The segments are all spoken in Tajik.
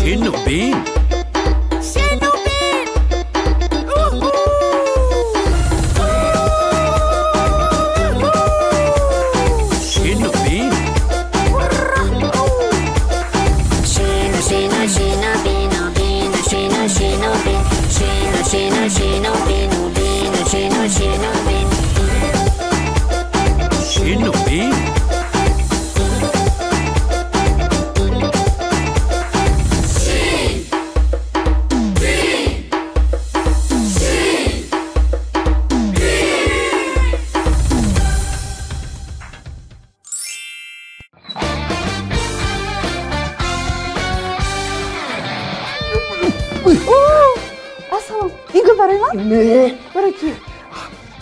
Шину бин. Шину бин. Шину бин. Шину, шину, шину, бину, бину, шину, шину, бин. Шину, шину, шину, бину, бину, шину, шину, бин. Шину бин. Ассалом, ин гул барои ман? Не. Барои кӣ?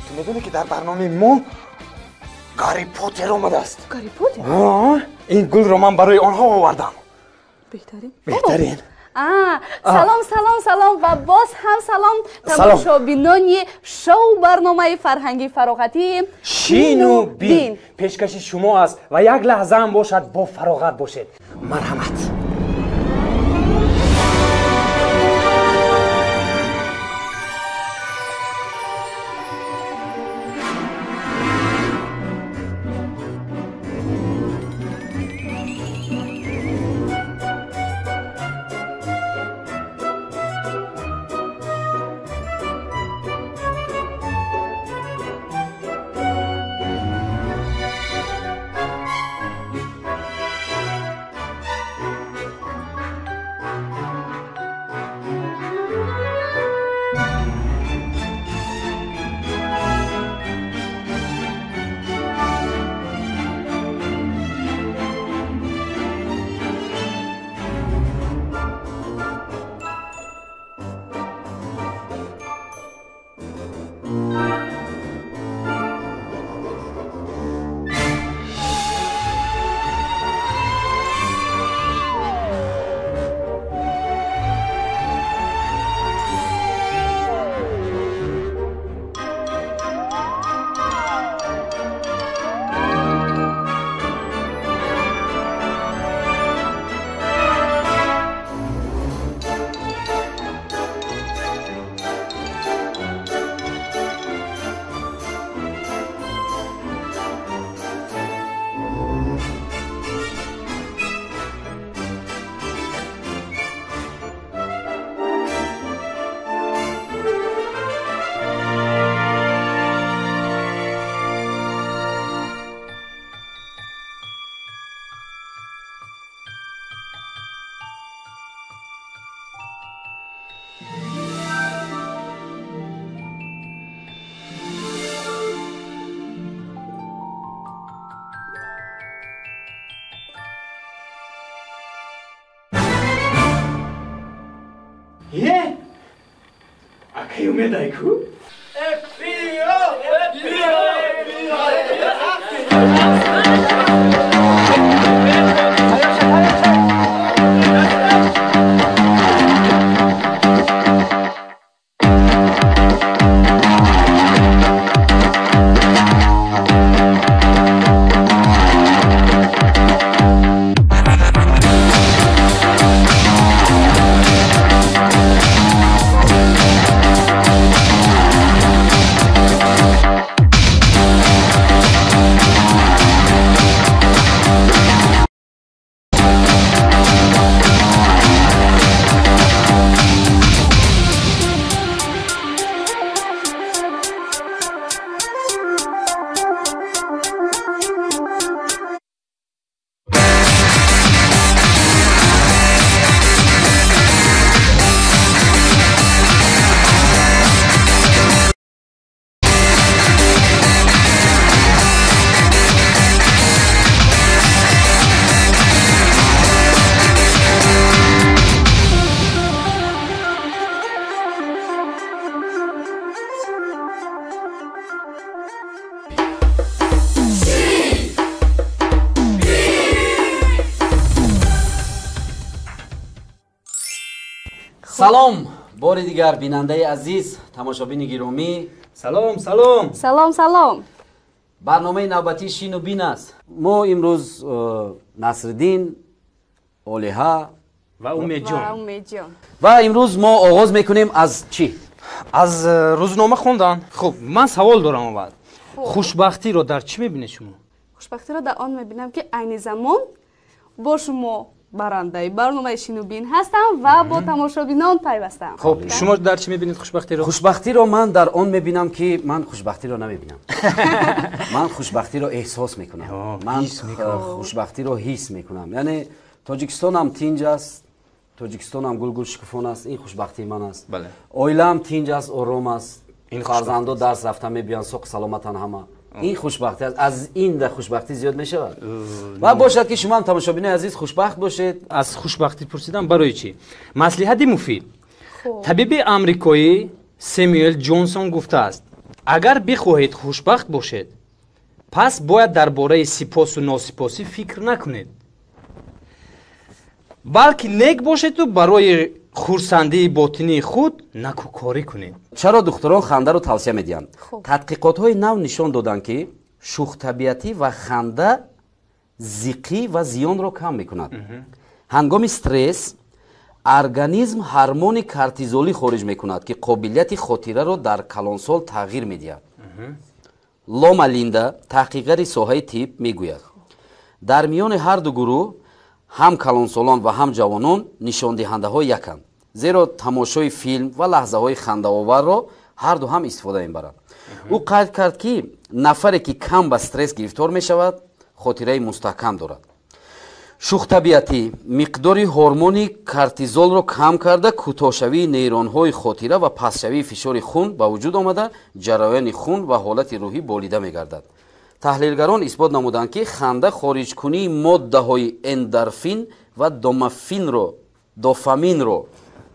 Ту медонӣ, ки дар барномаи мо Гарри Поттер омадааст? Гарри Поттер? Ин гулро ман барои онҳо овардам. Беҳтарин. Беҳтарин. Салом, салом, салом ва боз ҳам салом тамошобинони шоу барномаи фарҳангии фароғатии Шину бин пешкаши шумо аст ва як лаҳза ҳам бошад бо фароғат бошед. Марҳамат. Акай умедай ку? Салом бори дигар, бинандаи азиз, тамошобини гиромӣ. Салом, салом. Салом, салом. Барномаи навбатии Шину бин аст. Мо имрӯз Насриддин, Олиҳа, Ва Умедҷон. Ва имрӯз мо оғоз мекунем аз чӣ? Аз рӯзнома хондан. Хуб, ман савол дорам аввал. Хушбахтиро дар чӣ мебинед шумо? Хушбахтиро дар он мебинам, ки айни замон бо шумо барандаи барномаи Шинубин ҳастам ва бо тамошобинон пайвастам. Хуб, шумо дар чӣ мебинед хушбахтиро? Хушбахтиро ман дар он мебинам, ки ман хушбахтиро намебинам. Ман хушбахтиро эҳсос мекунам. Ман хушбахтиро ҳис мекунам. Яъне Тоҷикистонам тинҷ аст, Тоҷикистонам гулгул шукуфон аст, ин хушбахтии ман аст. Оилаам тинҷ аст, ором аст, фарзандо дарс рафта мебиёнд, соқ саломатан ҳама. Ин хушбахтӣ аст. Аз ин да хушбахтӣ зиёд мешавад. Ва бошад, ки шумо ҳам, тамошобинои азиз, хушбахт бошед. Аз хушбахтӣ пурсидам барои чӣ? Маслиҳати муфид. Табиби амрикоӣ Сэмюэл Ҷонсон гуфтааст: агар бихоҳед хушбахт бошед, пас бояд дар бораи сипосу носипосӣ фикр накунед, балки нек бошеду барои хурсандии ботинии худ накӯкорӣ кунед. Чаро духтурон хандаро тавсия медиҳанд? Тадқиқотҳои нав нишон доданд, ки шӯхтабиатӣ ва ханда зиқӣ ва зиёнро кам мекунад. Ҳангоми стресс организм ҳормони кортизолӣ хориҷ мекунад, ки қобилияти хотираро дар калонсол тағйир медиҳад. Лома Линда, таҳқиқгари соҳаи тиб, мегӯяд: дар миёни ҳар ду гурӯҳ, ҳам калонсолон ва ҳам ҷавонон, нишондиҳандаҳо яканд, зеро тамошои филм ва лаҳзаҳои хандаоварро ҳарду ҳам истифода мебаранд. Ӯ қайд кард, ки нафаре, ки кам ба стресс гирифтор мешавад, хотираи мустаҳкам дорад. Шӯхтабиатӣ миқдори ҳормони кортизолро кам карда, кӯтоҳшавии нейронҳои хотира ва пастшавии фишори хун ба вуҷуд омада, ҷараёни хун ва ҳолати рӯҳӣ болида мегардад. Таҳлилгарон исбот намуданд, ки ханда хориҷкунии моддаҳои эндорфин ва дофаминро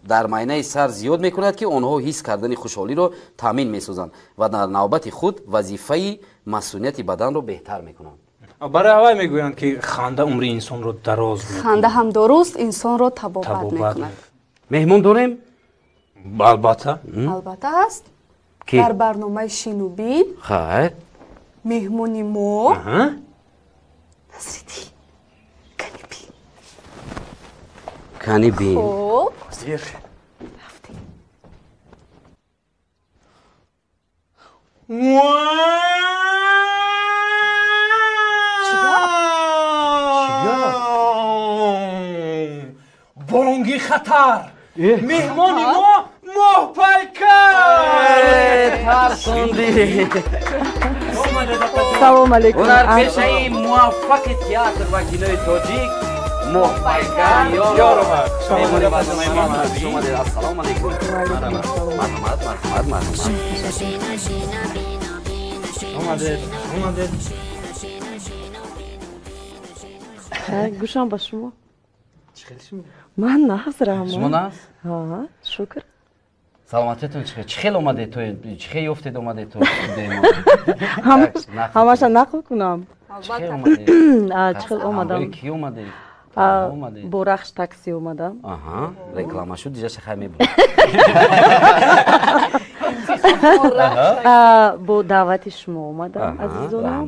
дар майнаи сар зиёд мекунад, ки онҳо ҳис кардани хушҳолиро таъмин месозанд ва дар навбати худ вазифаи масунияти баданро беҳтар мекунанд. Барои ҳавай мегӯянд, ки ханда умри инсонро дароз мекунад. Ханда ҳам дуруст инсонро табобат мекунад. Меҳмон дорем? Албатта. Албатта ҳаст. Дар барномаи Шинубин хайр меҳмони мо Насриддин Канибин. Канибин. Хуб, рафтем. Бонги хатар! Меҳмони мо Моҳпайкар! Тарсонди! Салом алейкум. Ҳунарпешаи муваффақи театр ва кинои тоҷик Моҳпайкар Ёрова. Меҳмони барномаи мо. Хуш омадед. Ассалому алейкум. Марҳамат, марҳамат, марҳамат. Омадед, омадед. Гӯшам ба шумо. Чӣ хел шумо? Ман нағз, раҳмат. Шумо нағз? Ҳа, шукр. Саломатиятон чӣ хел? Чӣ хел омадед то, чӣ хел ёфтед омадед то студияи мо? Ҳамаша нақл кунам. Чӣ хел омадед? Чӣ хел омадам? Ҳамроҳи кӣ омадед? Бо Рахш такси омадам. Аҳа, реклама шуд, дигаша хай мебурам. Бо даъвати шумо омадам, азизонам.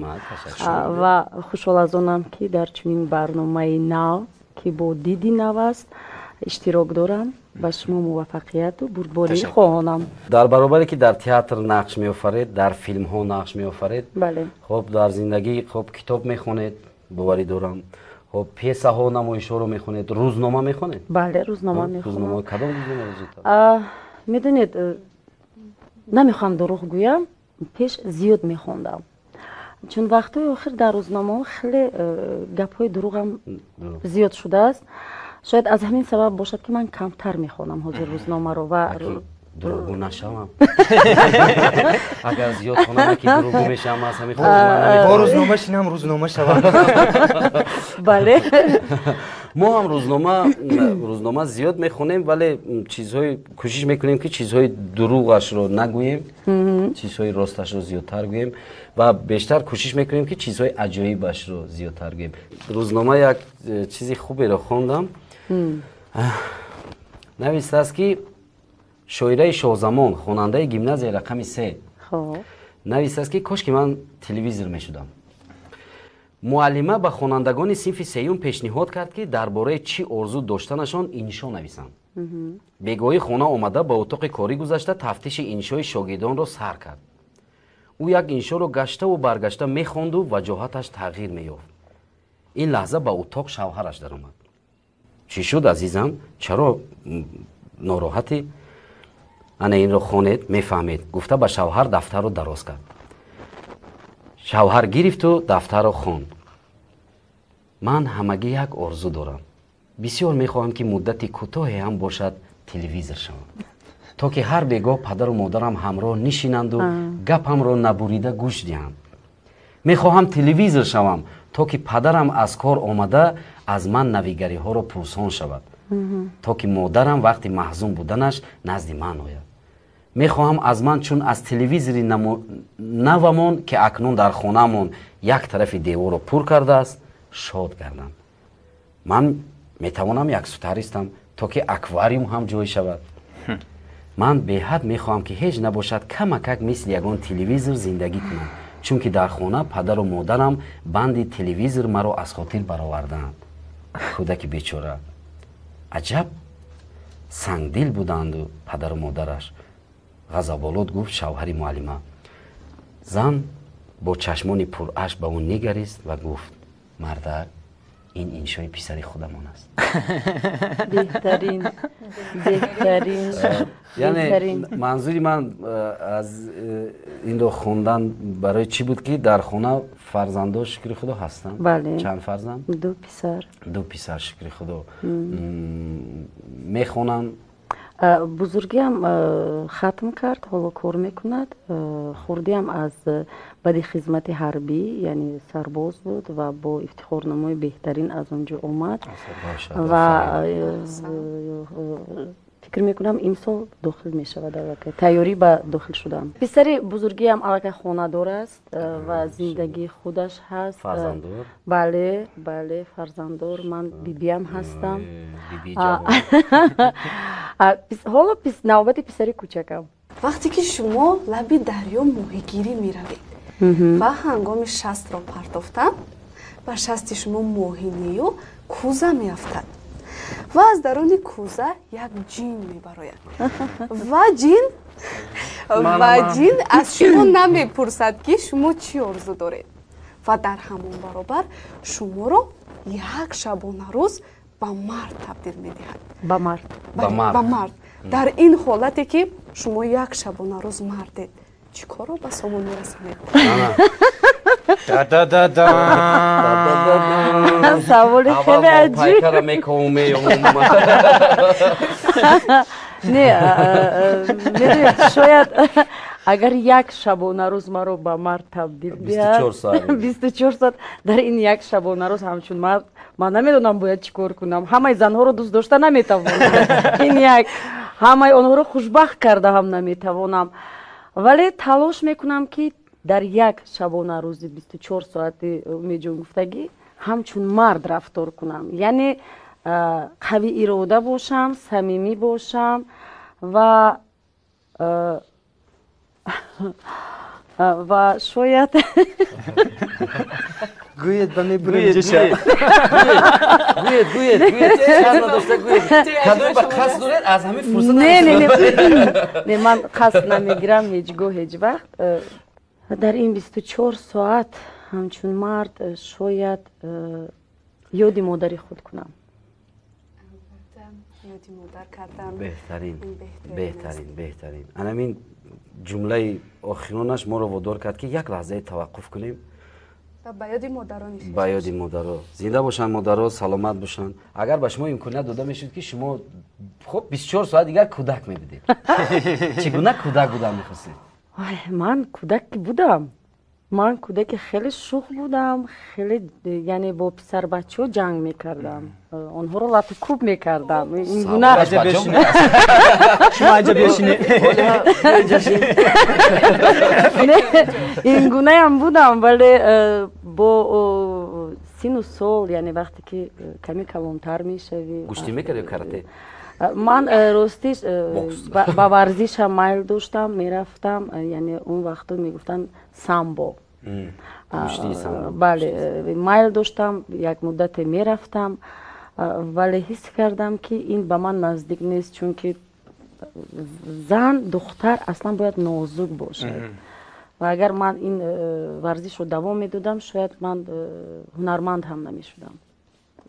Ва хушҳол аз онам, ки дар чунин барномаи нав, ки бо диди нав аст, иштирок дорам. Ба шумо муваффақияту бурдборӣ хоҳонам. Дар баробаре ки дар театр нақш меофаред, дар филмҳо нақш меофаред, бале, хоб дар зиндагӣ хоб китоб мехонед, боварӣ дорам, хоб пьесаҳо, намоишҳоро мехонед, рӯзнома мехонед? Бале, рӯзнома мехонам. Кадом рӯзнома зудтар? Медонед, намехоҳам дурӯғ гӯям, пеш зиёд мехондам, чун вақтҳои охир дар рӯзномаҳо хеле гапҳои дурӯғам зиёд шудааст. Шояд аз ҳамин сабаб бошад, ки ман камтар мехонам ҳозир рӯзномаро. Ва дурӯғгӯ нашавам, агар зиёд хонам, ки дурӯғгӯ мешавам, аз ҳамин хотир бо рӯзнома шинам, рӯзнома шавам. Бале, мо ҳам рӯзнома зиёд мехонем, вале чизҳои кӯшиш мекунем, ки чизҳои дурӯғашро нагӯем, чизҳои росташро зиёдтар гӯем ва бештар кӯшиш мекунем, ки чизҳои аҷоибашро зиёдтар гӯем. Рӯзнома як чизи хуберо хондам, навистааст, ки шоираи Шоҳзамон, хонандаи гимназияи рақами 3, навистааст, ки кош ки ман телевизор мешудам. Муаллима ба хонандагони синфи сеюм пешниҳод кард, ки дар бораи чӣ орзу доштанашон иншо нависанд. Бегоҳӣ хона омада, ба утоқи корӣ гузашта, тафтиши иншои шогирдонро сар кард. Ӯ як иншоро гаштаву баргашта мехонду ваҷоҳаташ тағйир меёфт. Ин лаҳза ба утоқ шавҳараш даромад. Чӣ шуд, азизам, чаро нороҳатӣ? Ана инро хонед, мефаҳмед, гуфта ба шавҳар дафтарро дароз кард. Шавҳар гирифту дафтарро хонд. Ман ҳамагӣ як орзу дорам. Бисёр мехоҳам, ки муддати кӯтоҳе ҳам бошад, телевизор шавам, то ки ҳар бегоҳ падару модарам ҳамроҳ нишинанду гапамро набурида гӯш диҳанд. Мехоҳам телевизор шавам, то ки падарам аз кор омада аз ман навигариҳоро пурсон шавад, то ки модарам вақти маҳзун буданаш назди ман ояд. Мехоҳам аз ман чун аз телевизори навамон, ки акнун дар хонаамон як тарафи деворро пур кардааст, шод гардам. Ман метавонам яксутар истам, то ки аквариум ҳам ҷой шавад. Ман беҳад мехоҳам, ки ҳеҷ набошад, камакак мисли ягон телевизор зиндагӣ кунам, чунки дар хона падару модарам банди телевизор маро аз хотир баровардаанд. Кӯдаки бечора, аҷаб сангдил буданду падару модараш, ғазаболуд гуфт шавҳари муаллима. Зан бо чашмони пурашк ба ӯ нигарист ва гуфт: мардак, ин иншои писари худамон аст. Беҳтарин, беҳтарин. Яъне манзури ман аз инро хондан барои чӣ буд, ки дар хона фарзандо, шукри худо, ҳастанд. Чанд фарзанд? Ду писар. Ду писар, шукри худо, мехонанд? Бузургиам хатм кард, ҳоло кор мекунад. Хурдиам аз баъди хизмати ҳарбӣ, яъне сарбоз буд ва бо ифтихорномаи беҳтарин аз он ҷо омад ва фикр мекунам, имсол дохил мешавад, аллакай тайёрӣ ба дохил шудан. Писари бузургиам аллакай хонадор аст ва зиндагии худаш ҳаст. Фарзанддор? Бале, бале, фарзанддор. Ман бибиам ҳастам. Ҳоло навбати писари кӯчакам. Вақте ки шумо лаби дарё моҳигирӣ меравед ва ҳангоми шастро партофтан ба шасти шумо моҳӣ нею кӯза меафтад ва аз даруни кӯза як ҷин мебарояд ва ҷин аз шумо намепурсад, ки шумо чӣ орзу доред, ва дар ҳамон баробар шуморо як шабонарӯз ба мард табдил медиҳад. Ба мард? Ба мард. Дар ин ҳолате ки шумо як шабонарӯз мардед, чӣ корро ба сомон мерасонед? Да-да-да-да. Саволи хеле аҷиб. Пайкара мековум, меёвум. Не, медонед, шояд агар як шабонарӯз маро ба мард табдил диҳад, 24 соат, дар ин як шабонарӯз ҳамчун мард ман намедонам бояд чӣ кор кунам. Ҳамаи занҳоро дӯст дошта наметавонам, ин як, ҳамаи онҳоро хушбахт карда ҳам наметавонам, вале талош мекунам, ки дар як шабонарӯзи 24 соати Умедҷон гуфтагӣ ҳамчун мард рафтор кунам, яъне қавӣ ирода бошам, самимӣ бошам ва шояд Гӯед, ба мебурем. Гӯед, гӯед, гӯед, шарм надошта гӯед. Кадом ба қасд доред, аз ҳамин фурсат. Не, не, не, не, ман қасд намегирам ҳеҷ гоҳ, ҳеҷ вақт. Дар ин 24 соат ҳамчун мард шояд ёди модари худ кунам. Ёди модар кардан. Беҳтарин, беҳтарин, беҳтарин. Анамин ҷумлаи охиронаш моро водор кард, ки як лаҳзае таваққуф кунем. Ба ёди модарони. Ба ёди модаро. Зинда бошанд модаро, саломат бошанд. Агар ба шумо имконият дода мешуд, ки шумо хуб 24 соат дигар кӯдак мебудед, чӣ гуна кӯдак будан мехостед? Ман кӯдак будам, ман кӯдаки хеле шух будам, хеле, яъне бо писарбачаҳо ҷанг мекардам, онҳоро лату кӯб мекардам, ингуна. Шумо аҷаб бешинед. Ингунаям будам, вале бо сину сол, яъне вақте ки каме калонтар мешавӣ. Гӯштӣ мекардӣ ё карате? Ман ростиш ба варзишам майл доштам, мерафтам, яъне он вақто мегуфтанд самбо. Бале, майл доштам, як муддате мерафтам, вале ҳис кардам, ки ин ба ман наздик нест, чунки зан, духтар аслан бояд нозук бошад. Ва агар ман ин варзишро давом медодам, шояд ман ҳунарманд ҳам намешудам.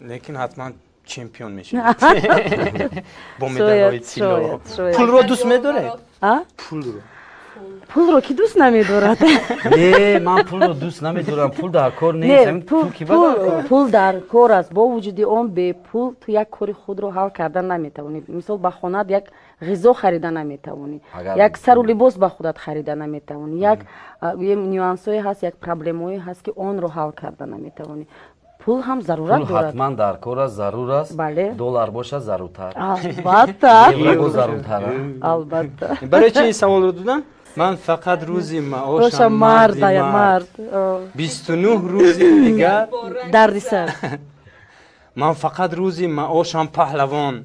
Лекин ҳатман чемпион мешавед бо медалҳои тилло. Пулро дӯст медоред? Пулро? Пулро ки дӯст намедорад? Не, ман пулро дӯст намедорам. Пул дар кор нест. Пул дар кор аст. Бо вуҷуди он, бепул ту як кори худро ҳал карда наметавонӣ. Мисол, ба хонаат як ғизо харида наметавонӣ, як сару либос ба худат харида наметавонӣ, як нюансое ҳаст, як проблемое ҳаст, ки онро ҳал карда наметавонӣ. Пул ҳам зарурат дорад. Ҳатман дар кор аст, зарур аст. Бале. Доллар бошад, заруртар. Албатта. Евро заруртар. Албатта. Барои чи ин саволро додам? Ман фақат рӯзи маошам мард, мард. 29 рӯзи дигар дарди сар. Ман фақат рӯзи маошам паҳлавон,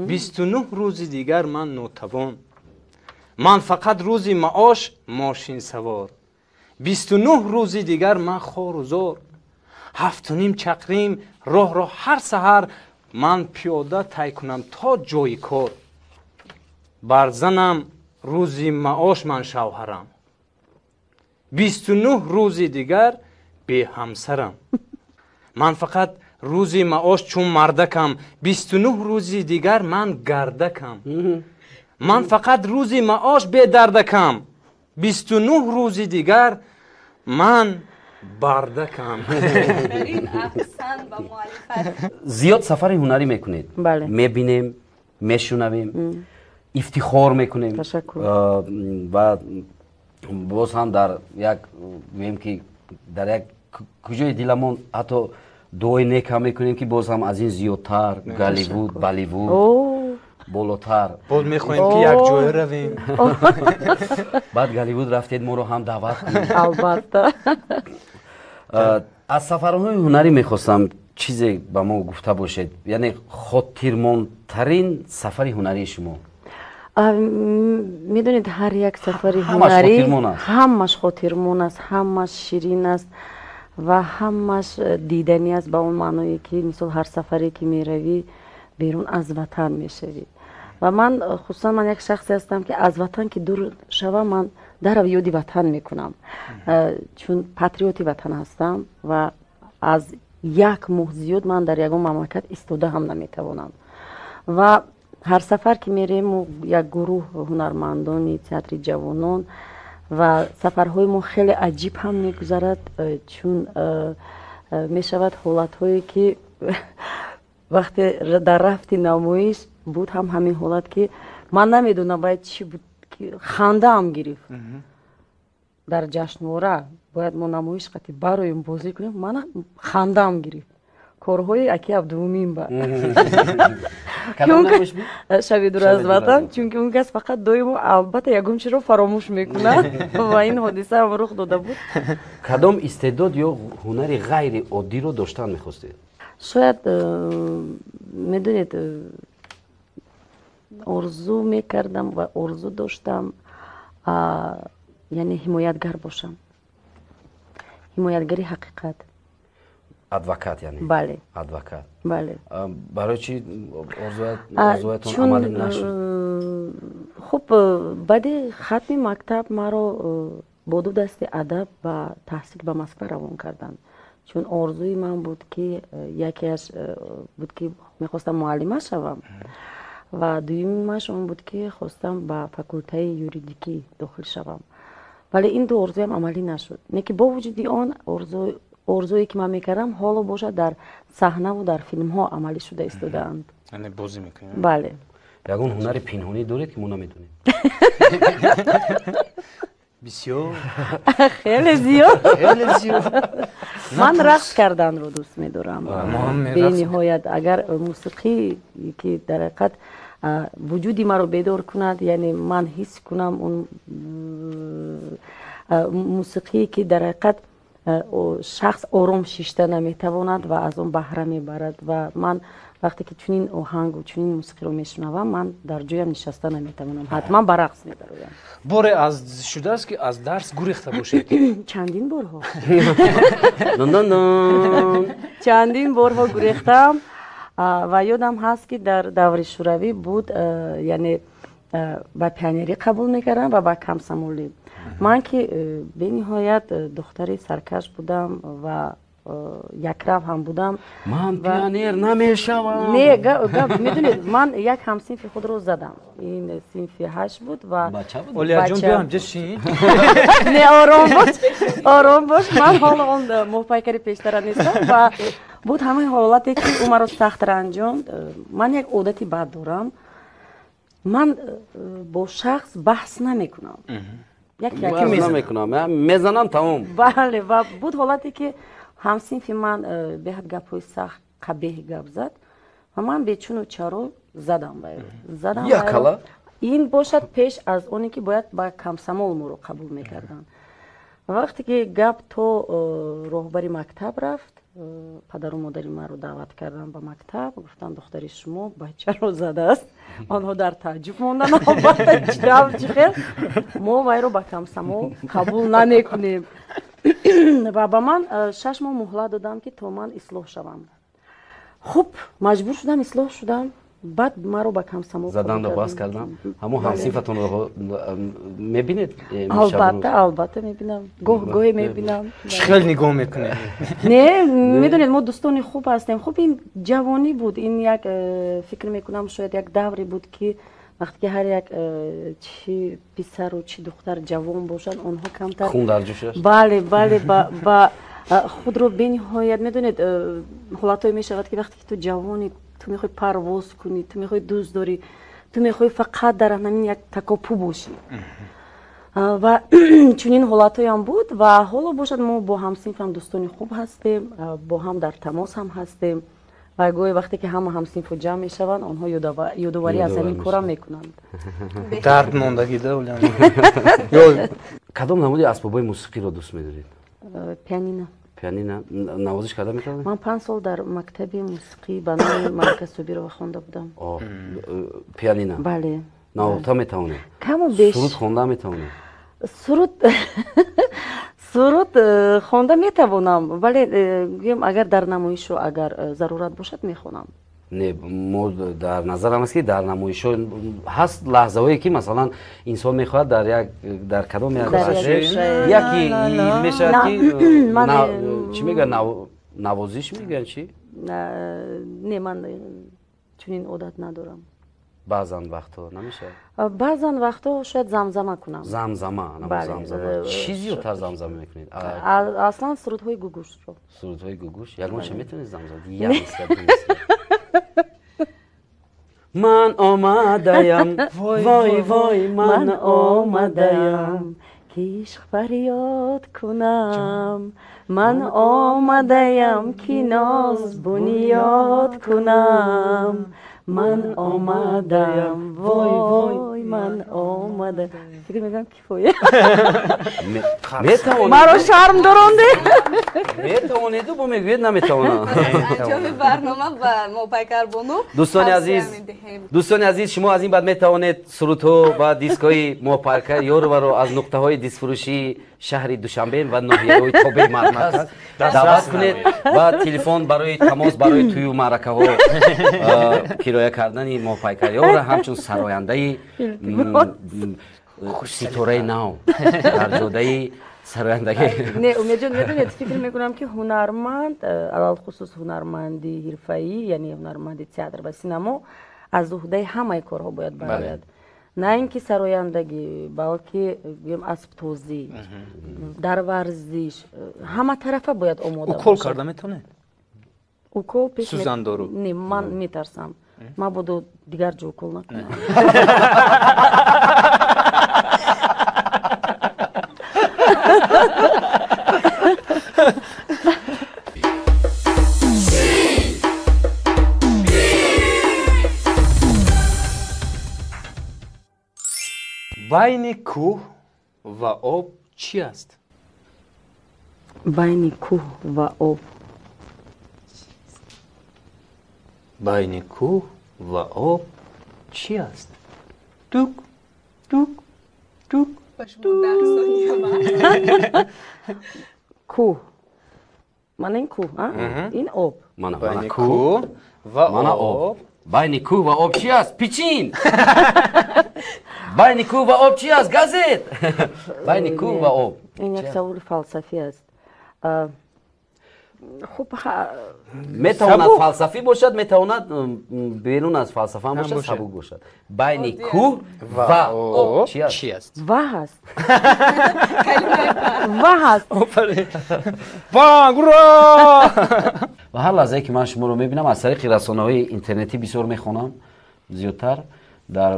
29 рӯзи дигар ман нотавон. Ман фақат рӯзи маош мошинсавор, 29 рӯзи дигар ман хору зор. 7.5 чақрим роҳро ҳар саҳар ман пиёда тай кунам то ҷои кор. Бар занам рӯзи маош ман шавҳарам, 29 рӯзи дигар беҳамсарам. Ман фақат рӯзи маош чун мардакам, 29 рӯзи дигар ман гардакам. Ман фақат рӯзи маош бедардакам, 29 рӯзи дигар ман бардакам. Зиёд сафари ҳунарӣ мекунед, мебинем, мешунавем, ифтихор мекунем. Ва боз ҳам дар як, гӯем ки, дар як куҷои диламон ҳатто дуои нек ҳам мекунем, ки боз ҳам аз ин зиёдтар, Голливуд, Болливуд, болотар. Боз мехоҳем, ки якҷоя равем. Баъд Голливуд рафтед, моро ҳам даъват кунед. Албатта. Аз сафарҳои ҳунарӣ мехостам чизе ба мо гуфта бошед, яъне хотирмондтарин сафари ҳунарии шумо. Медонед, ҳар як сафари ҳунарӣ ҳамаш хотирмон аст, ҳамаш ширин аст ва ҳамаш диданӣ аст, ба он маъное ки, мисол, ҳар сафаре ки меравӣ, берун аз ватан мешавӣ. Ва ман хусусан ман як шахсе ҳастам, ки аз ватан ки дур шавам, ман дарав ёди ватан мекунам, чун патриоти ватан ҳастам ва аз як моҳ зиёд ман дар ягон мамлакат истода ҳам наметавонам. Ва ҳар сафар ки мерем, мо як гурӯҳ ҳунармандони театри ҷавонон, ва сафарҳои мо хеле аҷиб ҳам мегузарад, чун мешавад ҳолатҳое, ки вақте дар рафти намоиш буд ҳам ҳамин ҳолат, ки ман намедонам бояд чӣ буд, хандаам гирифт. Дар ҷашнвора бояд мо намоиш қати бароем, бозӣ кунем, мана хандаам гирифт. Корҳои аки Абдумумин ба «Шаби дур аз ватан», чунки он кас фақат доимо албатта ягон чизро фаромӯш мекунад ва ин ҳодиса ҳам рух дода буд. Кадом истеъдод ё ҳунари ғайриоддиро доштан мехостед? Шояд, медонед, орзу мекардам ва орзу доштам, яъне ҳимоятгар бошам, ҳимоятгари ҳақиқат. Адвокат, яъне? Бале. Адвокат. Бале. Барои чи орзуятон амалӣ нашуд? Хуб, баъди хатми мактаб маро бо ду дасти адаб ба таҳсил ба Москва равон карданд, чун орзуи ман буд, ки якеаш буд, ки мехостам муаллима шавам, ва дуюмаш он буд, ки хостам ба факултаи юридикӣ дохил шавам. Вале ин ду орзуям амалӣ нашуд. Не ки бо вуҷуди он, орзуе ки ман мекардам, ҳоло бошад, дар саҳнаву дар филмҳо амалӣ шуда истодаанд. Яъне бозӣ мекунед? Бале. Ягон ҳунари пинҳонӣ доред, ки мо намедонем? Бисёр. Хеле зиёд. Хеле зиёд. Ман рақс карданро дӯст медорам бениҳоят. Агар мусиқӣ, ки дар ҳақиқат вуҷуди маро бедор кунад, яъне ман ҳис кунам он мусиқие, ки дар ҳақиқат шахс ором шишта наметавонад ва аз он баҳра мебарад, ва ман Вақте ки чунин оҳангу чунин мусиқиро мешунавам, ман дар ҷоям нишаста наметавонам, ҳатман ба рақс медароям. Боре аз шудааст, ки аз дарс гурехта бошед? Чандин борҳо, чандин борҳо гурехтам. Ва ёдам ҳаст, ки дар даври шӯравӣ буд, яъне ба пионерӣ қабул мекардам ва ба комсомолӣ. Ман ки бениҳоят духтари саркаш будам ва якрав ҳам будам. Ман пионер намешавам. Не, медонед, ман як ҳамсинфи худро задам. Ин синфи 8 буд ва Олияҷон, биём ҷашин. Не, ором бош, ором бош, ман ҳоло он моҳпайкари пештара нестам. Ва буд ҳамаи ҳолате, ки ӯ маро сахт ранҷонд. Ман як одати бад дорам: ман бо шахс баҳс намекунам. Намекунам, мезанам, тамом. Бале, ва буд ҳолате, ки ҳамсинфи ман беҳад гапҳои сахт, қабеҳ гап зад ва ман бечуну чаро задам вайро, задам. Якала? Ин бошад пеш аз оне ки бояд ба комсомол моро қабул мекарданд. Вақте ки гап то роҳбари мактаб рафт, падару модари маро даъват карданд ба мактаб, гуфтанд, духтари шумо бачаро задааст. Онҳо дар тааҷҷуб монданд, албатта, чӣ хел мо вайро ба комсомол қабул намекунем. Ва ба ман 6 моҳ муҳлат додам, ки то ман ислоҳ шавам. Хуб, маҷбур шудам, ислоҳ шудам, баъд маро ба комсомол заданро бас кардам. Ҳамон ҳамсинфатонро мебинед? Албатта, албатта, мебинам, гоҳ гоҳе мебинам. Чӣ хел нигоҳ мекунед? Не, медонед, мо дӯстони хуб ҳастем. Хуб, ин ҷавонӣ буд, ин як фикр мекунам, шояд як давре буд, ки вақте ки ҳар як чӣ писару чӣ духтар ҷавон бошанд, онҳо камтар хун дар ҷӯш аст. Бале, ба худро бениҳоят, медонед, ҳолатҳое мешавад, ки вақте ки ту ҷавонӣ, ту мехоҳӣ парвоз кунӣ, ту мехоҳӣ дӯст дорӣ, ту мехоҳӣ фақат дар ҳамин як такопӯ бошӣ. Ва чунин ҳолатҳоям буд. Ва ҳоло бошад, мо бо ҳамсинфам дӯстони хуб ҳастем, бо ҳам дар тамос ҳам ҳастем ва гоҳе вақте ки ҳама ҳамсинфо ҷамъ мешаванд, онҳо ёдоварӣ аз ҳамин кора мекунанд. Дард мондагӣ да. Кадом намуди асбобҳои мусиқиро дӯст медоред? Пианино. Пианино навозиш карда метавонед? Ман 5 сол дар мактаби мусиқӣ ба номи Малика Собирова хонда будам. Пианино? Бале. Навохта метавонед? Каму беш. Суруд хонда метавонед? Суруд хонда метавонам, вале гӯем, агар дар намоишо агар зарурат бошад, мехонам. Не, мо дар назарам аст, ки дар намоишҳо ҳаст лаҳзаҳое, ки масалан инсон мехоҳад дар як, дар кадом як яке мешавад, ки чӣ мегӯяд, навозиш мегӯянд, чӣ? Не, ман чунин одат надорам. Баъзан вақтҳо намешавад? Баъзан вақтҳо шояд замзама кунам. Замзама, замзама. Чӣ зиёдтар замзама мекунед? Аслан сурудҳои Гугушро. Сурудҳои Гугуш. Ягонша метавонед замзама? Ман омадаям, вой, вой, ман омадаям, ки ишқ фарёд кунам, ман омадаям, ки ноз бунёд кунам, ман омадаям, вой, вой, ман омадаям. Фикр мекунам, кифоя. Метавонед. Маро шарм доронде. Метавонеду бо мегӯед наметавонам. Анҷоми барнома ба Моҳпайкарбону Дӯстони азиз, дӯстони азиз, шумо аз ин баъд метавонед сурудҳо ва дискҳои Моҳпайкар Ёроваро аз нуқтаҳои дискфурӯшии шаҳри Душанбе ва ноҳияҳои тобеи марказ даъват кунед ва телефон барои тамос барои тӯю маъракаҳо кироя кардани Моҳпайкар Ёрова ҳамчун сарояндаи ситораи нав дар ҷодаи сарояндагӣ. Не, Умедҷон, медонед, фикр мекунам, ки ҳунарманд, алалхусус ҳунарманди ҳирфаӣ, яъне ҳунарманди театр ва синамо, аз уҳдаи ҳамаи корҳо бояд барояд, на ин ки сарояндагӣ, балки гӯем, асбтозӣ, дар варзиш, ҳама тарафа бояд омода. Укол карда метавонед? Укол пеш Сӯзандору. Не, ман метарсам, мабодо дигар ҷо укол накунам. Байни кӯҳ ва об чӣ аст? Байни кӯҳ ва об? Байни кӯҳ ва об чӣ аст? Тук, тук, тук. Ба шумо 10 сония вақт. Кӯҳ. Мана ин кӯҳ, а? Ин об. Мана Байни кӯҳ кӯҳ ва мана об. об. Байни кӯҳ ва об чӣ аст? Пичин. Байни кӯҳ ва об чӣ аст? Газет. Байни кӯҳ ва об. Ин як саволи фалсафӣ аст. Хуб, метавонад Сабук. фалсафӣ бошад, метавонад берун аз фалсафа ҳам бошад, бошад. сабук бошад. Байни кӯҳ ва об чӣ аст? чӣ аст? Ва ҳаст. Ва ҳаст. Офарин. Банг, ура! Ва ҳар лаҳзае ки ман шуморо мебинам, аз тариқи расонаҳои интернетӣ бисёр мехонам, зиёдтар дар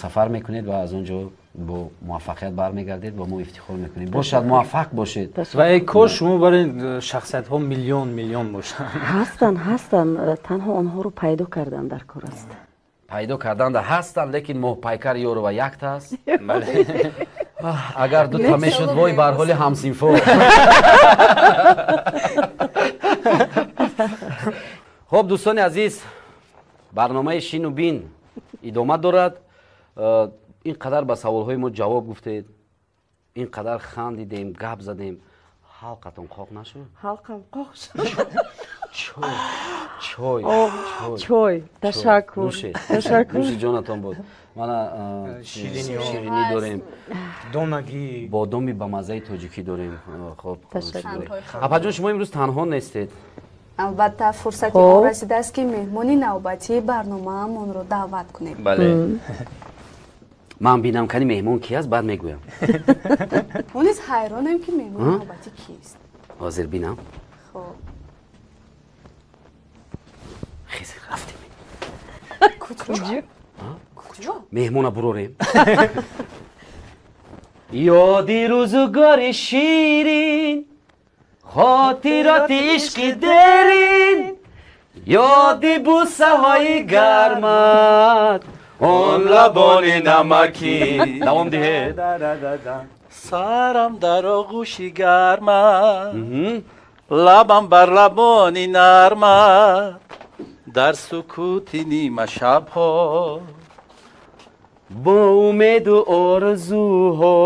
сафар мекунед ва аз он ҷо бо муваффақият бармегардед ва мо ифтихор мекунем. Бошад, муваффақ бошед. Ва эй кош шумо барои шахсиятҳо миллион миллион бошанд. Ҳастанд, ҳастанд, танҳо онҳоро пайдо кардан дар кор аст. Пайдо карданда ҳастанд, лекин моҳпайкар Ёрова якта аст. Агар дута мешуд, вой бар ҳоли ҳамсинфо. Хуб, дӯстони азиз, барномаи Шину бин идома дорад. Ин қадар ба саволҳои мо ҷавоб гуфтед, ин қадар хандидем, гап задем, ҳалқатон қоқ нашуд? Ҳалқам қоқ шуд. Чой, чой, чой. Чой, ташаккур. Нӯшед. Ташаккур. Нӯши ҷонатон буд. Мана Шириниҳо. ширинӣ дорем, Донагӣ. бодоми ба маззаи тоҷикӣ дорем. Хуб, Ташаккур. апаҷон, шумо имрӯз танҳо нестед. Албатта, фурсати Хоб. он расидааст, ки меҳмони навбатии барномаамонро даъват кунем. Бале. Ман бинам, кани меҳмон ки аст, баъд мегӯям. Мо низ ҳайронем, ки меҳмони навбатӣ кист. Ҳозир бинам. Хоб. Хез, рафтем. Куҷо? Куҷо? Меҳмона бурорем. Ёди рӯзугори ширин, хотироти ишқи дерин, ёди бусаҳои гармат, он лабони намакӣ. Давом диҳед. Сарам дар оғӯши гармат, лабам бар лабони нармат, дар сукути нимашабҳо, бо умеду орзуҳо,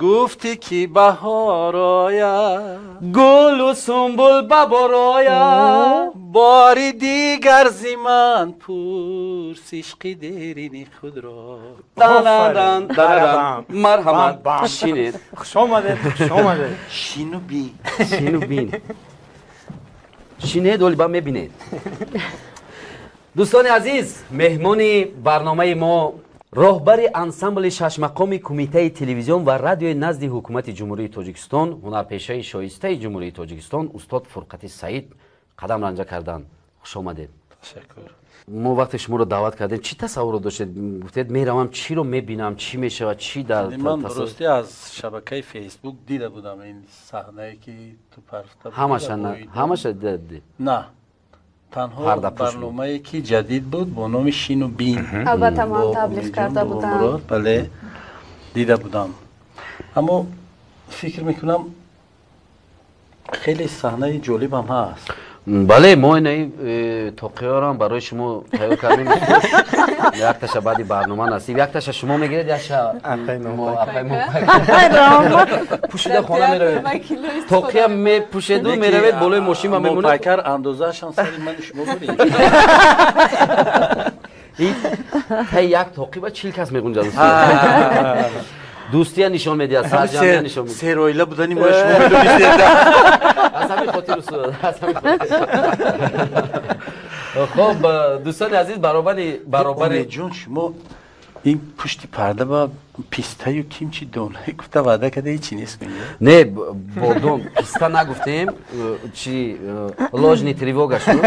гуфтӣ ки баҳор ояд, гулу сумбул ба бор ояд, бори дигар зи ман пурс ишқи дерини худро. Данадан, дарадан. Марҳамат, Бам, бам. шинед. Хуш омадед, хуш омадед. Шину бин. Шину бин. Шинед, оли ба мебинед. Дӯстони азиз, меҳмони барномаи мо роҳбари ансамбли шашмақоми Кумитаи телевизион ва радиои назди Ҳукумати Ҷумҳурии Тоҷикистон, ҳунарпешаи шоистаи Ҷумҳурии Тоҷикистон, устод Фурқати Саид қадам ранҷа карданд. Хуш омадед. Ташаккур. Мо вақте шуморо даъват кардем, чӣ тасаввурот доштед? Гуфтед меравам, чиро мебинам, чӣ мешавад, чӣ дар Ман тасаввур- дурустӣ аз шабакаи Фейсбук дида будам ин саҳнае ки ту парфта будӣ Ҳамаша ва на, боида. ҳамаша дида. На, танҳо Пардапӯш буд. барномае ки ҷадид буд бо номи Шину бин. Албатта, ман Бо таблиғ Умедҷон карда будам. Бобомурод, бале, дида будам, аммо фикр мекунам хеле саҳнаи ҷолибам ҳаст. Бале, мо инаи тоқиёрам барои шумо тайёр кардем. Якташа баъди барнома насиб, якташа шумо мегиред, яша Апай мо мо. апай мо пӯшида хона меравед. Тоқия мепӯшеду меравед болои мошин ва мемонед. Пайкар андозаашам сари мани шумо буред. Ин тай як тоқи ба 40 кас меғунҷад. Дӯстия нишон медиҳад, сарҷамъия нишон медиҳад. Сероила будани моя шумо медонистед. Аз ҳамин хотир, устод, аз ҳамин хотир. Хуб, дӯстони азиз, баробари Умедҷон, шумо ин пушти парда ба пистаю кимчи донае гуфта ваъда карда, ҳечи нест мега. Не, бодом писта нагуфтем, чи ложный тревога шуд.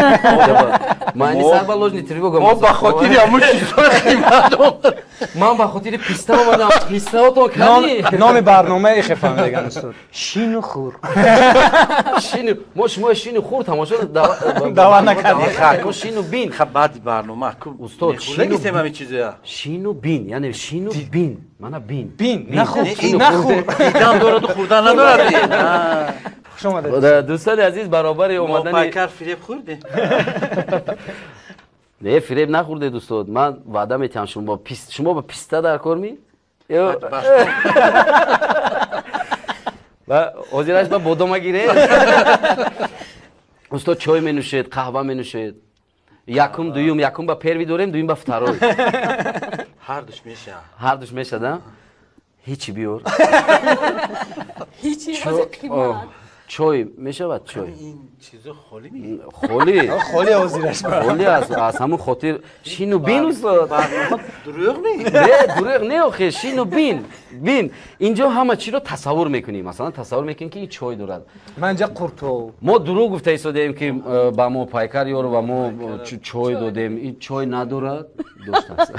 Маъни сар ба ложный тревога. Мо ба хотири ҳамун чизҳои қимат омад. Ман ба хотири писта омадам. Пистаотон кани? Номи барномаи эхе фаҳмидаган, устод. Шину хур. Шину мо шумо шину хур тамошо Даъват накардем. Мо шину бин. Ха, баъди барнома ку Устод, мехӯрдагистем ҳамин чизоя. Шину бин, яъне шину бин. Мана бин. Бин, нахӯр, Ин нахӯр. Дидан дораду хӯрдан надорад. Хуш омадед. Дӯстони азиз, баробари омадани Пайкар фиреб хӯрдем. Не, фиреб нахӯрдед, устод. Ман ваъда метиҳам, шумо ба писта дар кор ми? Ва ҳозираш ба бодома гиред. Устод, чой менӯшед, қаҳва менӯшед? Якум, дуюм, якум ба первый дорем, дуюм ба второй. Ҳардуш мешавад. Ҳардуш мешавад, а? Ҳичи биёр. Ҳичи ҳозир қимат. Чой мешавад, чой? Ин чизо холӣ ми? Холӣ. Холӣ ҳозираш. Холӣ аст. Аз ҳамун хотир шину бин, устод. Барнома дурӯғ не? Не, дурӯғ не, охе, шину бин. Бин. Инҷо ҳама чиро тасаввур мекунӣ. Масалан, тасаввур мекунӣ, ки ин чой дорад. Ман инҷа қуртов. Мо дурӯғ гуфта истодаем, ки ба мо Пайкар ёру ва мо чой додем. Ин чой надорад. Доштааст.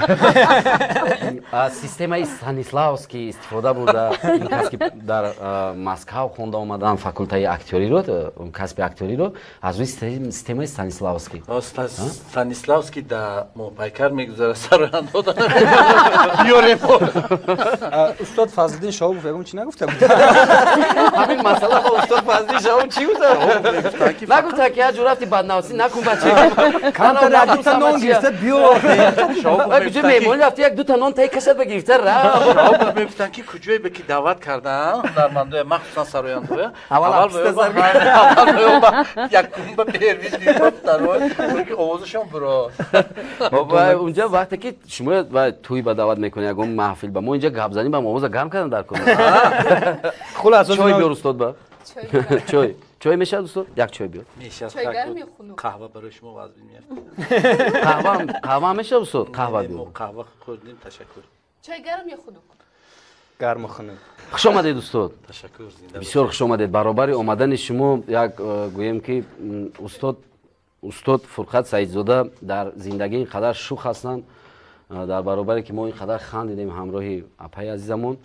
Аз системаи Станиславский истифода бурда, ин кас ки дар Москав хонда омадан факултаи актёриро, касби актёриро аз рӯи системаи Станиславский. Станиславский да Моҳпайкар мегузарад, сарояндода биёрем. Устод Фазлиддин Шоҳобов ягон чӣ нагуфта буд? Ҳамин масъала ба устод Фазлиддин Шоҳобов чӣ гуфта? Нагуфта, ки як ҷо рафти баднавсӣ накун, бача. Камтар як дута нон гирифта биёр. Куҷо меҳмонӣ рафти, як дута нон таи кашад ба гирифта рафт. Шоҳобов мегуфтанд, ки куҷое бе ки даъват кардаанд ҳунармандоя, махсусан сарояндоя, аввал якум ба первый, дуюм второй, ки овозашон буро. Унҷа вақте ки шумо тӯй ба даъват мекунед, ягон маҳфил ба мо инҷа гап занем, ба овоза гарм кардан дар кор. Хулас, чой биёр, устод, ба. Чой. Чой мешавад, устод? Як чой биёр. Мешавад. Қаҳва барои шумо вазн меафтад. Қаҳва мешавад, устод? Қаҳва биёр. Мо қаҳва хӯрдем, ташаккур. Чой гарм ё хунук? Гарму хунук. Хуш омадед, устод. Ташаккур, зинда. Бисёр хуш омадед. Баробари омадани шумо як гӯем, ки устод Фурқат Саидзода дар зиндагӣ ин қадар шӯх ҳастанд, дар баробаре ки мо ин қадар хандидем ҳамроҳи апаи азизамон,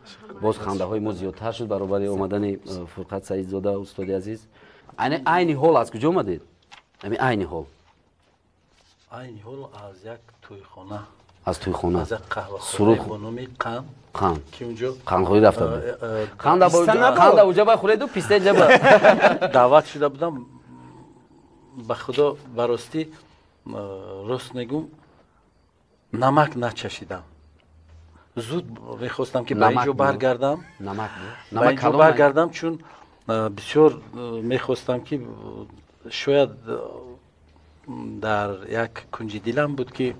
боз хандаҳои мо зиёдтар шуд баробари омадани Фурқат Саидзода, устоди азиз. Айни ҳол аз куҷо омадед? Ами айни ҳол. Айни ҳол аз як тӯйхона. Аз тӯйхона. Аз як қаҳвахона бо номи Қанд. Қанд. Ки унҷо қандхӯрӣ рафта буд. Қанда уҷа ба хӯреду писта инҷа ба. Даъват шуда будам. Ба худо, ба ростӣ, рост мегӯм, намак начашидам. Зуд мехостам, ки ба инҷо баргардам. Ба инҷо баргардам, чун бисёр мехостам, ки шояд дар як кунҷи дилам буд, ки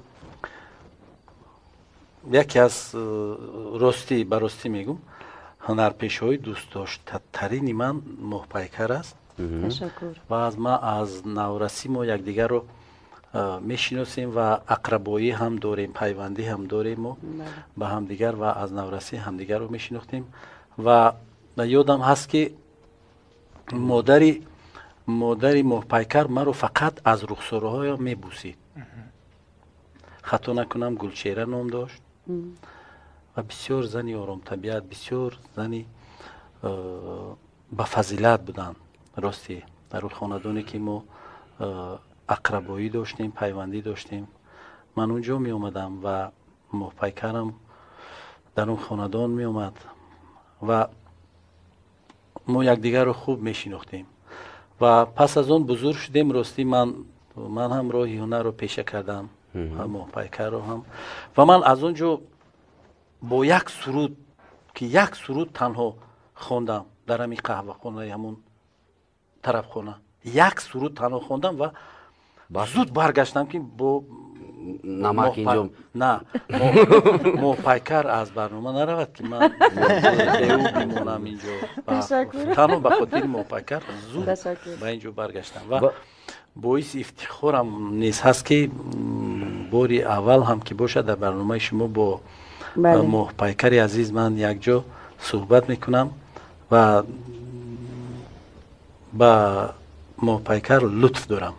яке аз ростӣ, ба ростӣ мегӯм, ҳунарпешаҳои дӯстдоштатарини ман Моҳпайкар аст. Ва аз ма аз наврасӣ мо якдигарро мешиносем ва ақрабоӣ ҳам дорем, пайвандӣ ҳам дорем мо ба ҳамдигар, ва аз наврасӣ ҳамдигарро мешинохтем. Ва ёдам ҳаст, ки модари Моҳпайкар маро фақат аз рухсораҳоям мебусид. Хато накунам, Гулчеҳра ном дошт. Ва бисёр зани оромтабиат, бисёр зани ба фазилат буданд. Рости, дар он хонадоне ки мо ақрабоӣ доштем, пайвандӣ доштем, ман унҷо меомадам ва Моҳпайкарам дар он хонадон меомад ва мо якдигарро хуб мешинохтем. Ва пас аз он бузург шудем. Ростӣ, ман ҳам роҳи ҳунарро пеша кардам, Моҳпайкарро ҳам. Ва ман аз он ҷо бо як суруд, ки як суруд танҳо хондам дар ҳамин қаҳвахонаи ҳамун тарафхона, як суруд танҳо хондам ва зуд баргаштам, ки бо намак инҷо на Моҳпайкар аз барнома наравад, ки ман беӯ бимонам инҷо. Танҳо ба хотири Моҳпайкар зуд ба инҷо баргаштам. Ва боиси ифтихорам низ ҳаст, ки бори аввал ҳам ки бошад, дар барномаи шумо бо Моҳпайкари азиз ман якҷо суҳбат мекунам ва ба Моҳпайкар лутф дорам.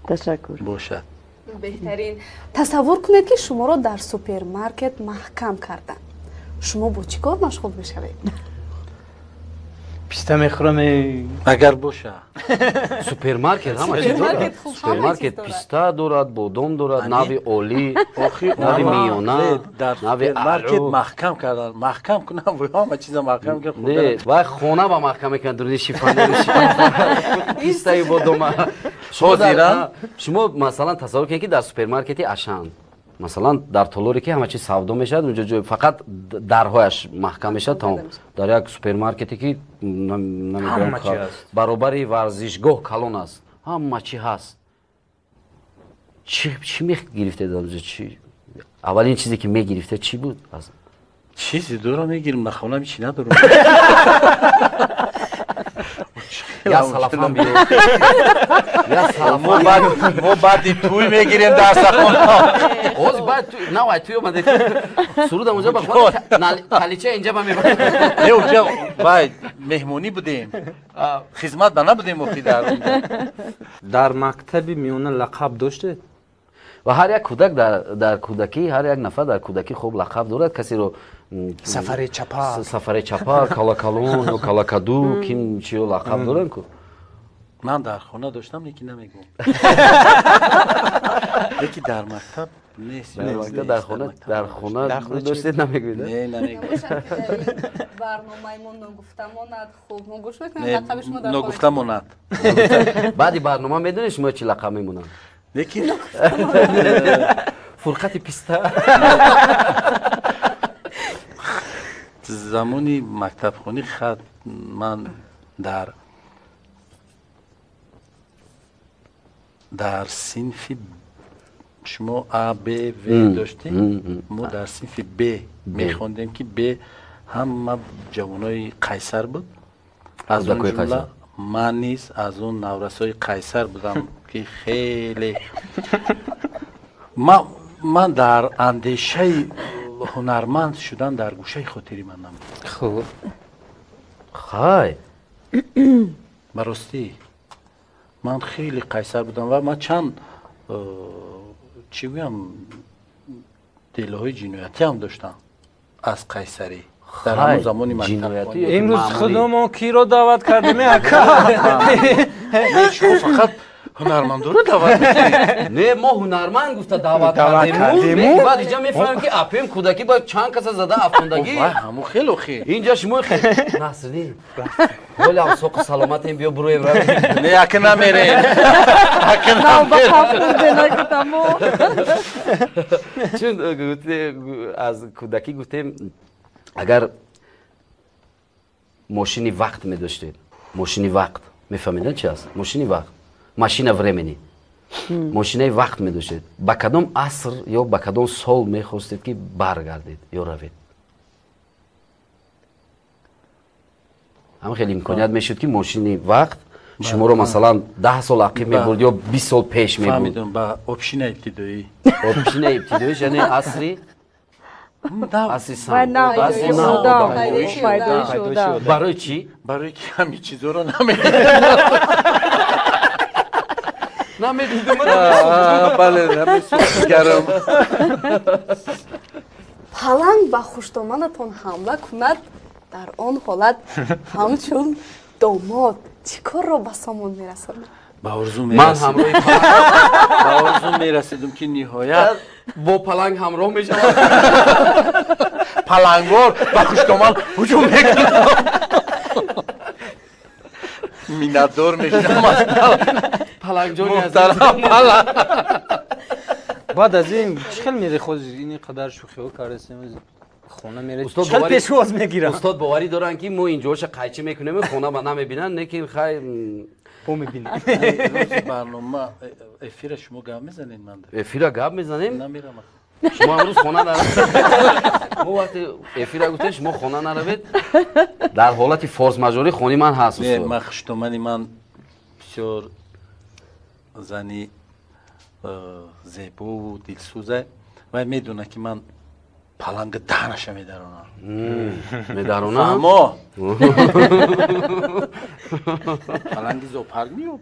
Ташаккур. Бошад. Беҳтарин. Тасаввур кунед, ки шуморо дар супермаркет маҳкам карданд. Шумо бо чӣ кор машғул мешавед? Писта мехӯрам. Агар боша. Супермаркет ҳама чиз дорад. Супермаркет писта дорад, бодом дорад, нави олӣ, нави миёна, нави маркет маҳкам кардан. Маҳкам кунам, ҳама чиза маҳкам кунам. Не, вай хона ба маҳкам мекунад, дуруни шифонери пистаю бодома. Шумо масалан тасаввур кунед, ки дар супермаркети Ашан, масалан дар толоре ки ҳама чиз савдо мешавад, унҷо ҷой фақат дарҳояш маҳкам мешавад, тамом. Дар як супермаркете ки намедонам баробари варзишгоҳ калон аст, ҳама чи ҳаст. Чӣ мегирифтед онҷо? Чӣ аввалин чизе ки мегирифтед чӣ буд? Чизе дорам мегирам, на хонам чӣ надорам. Я салафан биё. Я салафан. Мо баъди тӯй мегирем дар сахона. Оз баъд тӯй, навай тӯй омаде. Сурудам онҷо ба хона, калича инҷа ба мебарад. Не, онҷо вай меҳмонӣ будем. Хизмат ба набудем охи дар онҷо. Дар мактаби миёна лақаб доштед? Ва ҳар як кӯдак дар кӯдакӣ, ҳар як нафар дар кӯдакӣ хуб лақаб дорад. Касеро сафари чапа, сафари чапа, калакалон ё калакаду, ким чиё лақаб доранд ку? Ман дар хона доштам, лекин намегӯм. Лекин дар мактаб нест. Дар хона, дар хона доштед намегӯед? Не, намегӯм. Барномаи мо ногуфта монад. Хуб, мо гӯш мекунем лақаби шумо дар хона. Ногуфта монад. Баъди барнома медонед шумо чӣ лақаб мемонанд? Лекин фурқати писта. Замони мактабхонӣ хат ман дар синфи шумо А, Б, В доштем. Мо дар синфи Б мехондем, ки Б ҳама ҷавонои қайсар буд. Аз он ҷумла ман низ аз он наврасои қайсар будам, ки хеле ман дар андешаи ҳунарманд шудан дар гӯшаи хотири ман набуд. Хуб. Хай. Ба ростӣ ман хеле қайсар будам ва ман чанд чӣ гӯям делоҳои ҷиноятӣ ҳам доштам аз қайсарӣ. Дар ҳамон замони мактабхонӣ. Имрӯз худомон киро даъват кардем, ака? Не, шумо фақат ҳунармандоро даъват мекунед. Не, мо ҳунарманд гуфта даъват кардем. Баъд инҷа мефаҳмем, ки апем кӯдакӣ ба чанд каса зада афтондагӣ. Вай, ҳамон хело хел. Инҷа шумо Насриддин. Ҳоло ҳам соқу саломатем, биё буроем равем. Не, ака намерем. Ака намерем. Чун аз кӯдакӣ гуфтем, агар мошини вақт медоштед, мошини вақт, мефаҳмед чи аст? Мошини вақт, машина времени, мошинаи вақт медоштед, ба кадом аср ё ба кадом сол мехостед, ки баргардед ё равед? Ҳам хеле имконият мешуд, ки мошини вақт шуморо масалан 10 сол ақиб мебурд ё 20 сол пеш мебурд. Фаҳмидам, ба обшинаи ибтидоӣ. Обшинаи ибтидоӣ, яъне асри барои чӣ? Барои ки ҳамин чизоро намедидам. Намедидам? Бале, намесӯзгарам. Паланг ба хуштоманатон ҳамла кунад, дар он ҳолат ҳамчун домод чӣ корро ба сомон мерасонад? Ба орзу ман ҳамроҳи ба орзу мерасидам, ки ниҳоят бо паланг ҳамроҳ мешавам. Палангвор ба хуштоман ҳуҷум мекунам. Миннатдор мешавам аз палангҷони муҳтарам паланг. Баъд аз ин чӣ хел мерехоз ин қадар шӯхиҳо кардастем? Хона мере чӣ пешвоз мегирам? Устод боварӣ доранд, ки мо инҷоша қайчӣ мекунем, хона ба намебинанд, лекин хай бо мебинем. Рӯзи барнома эфира шумо гап мезанед ман? Эфира гап мезанем? Намерам. Шумо имрӯз хона наравед. Мо вақте эфира гуфтем, шумо хона наравед. Дар ҳолати форс-мажорӣ хони ман ҳаст, устод. Не, ман хуштомани ман бисёр зани зебову дилсӯза вай медонад, ки ман паланга даҳанаша медаронам. Медаронам? Фаҳмо. Паланги зоопарк меё?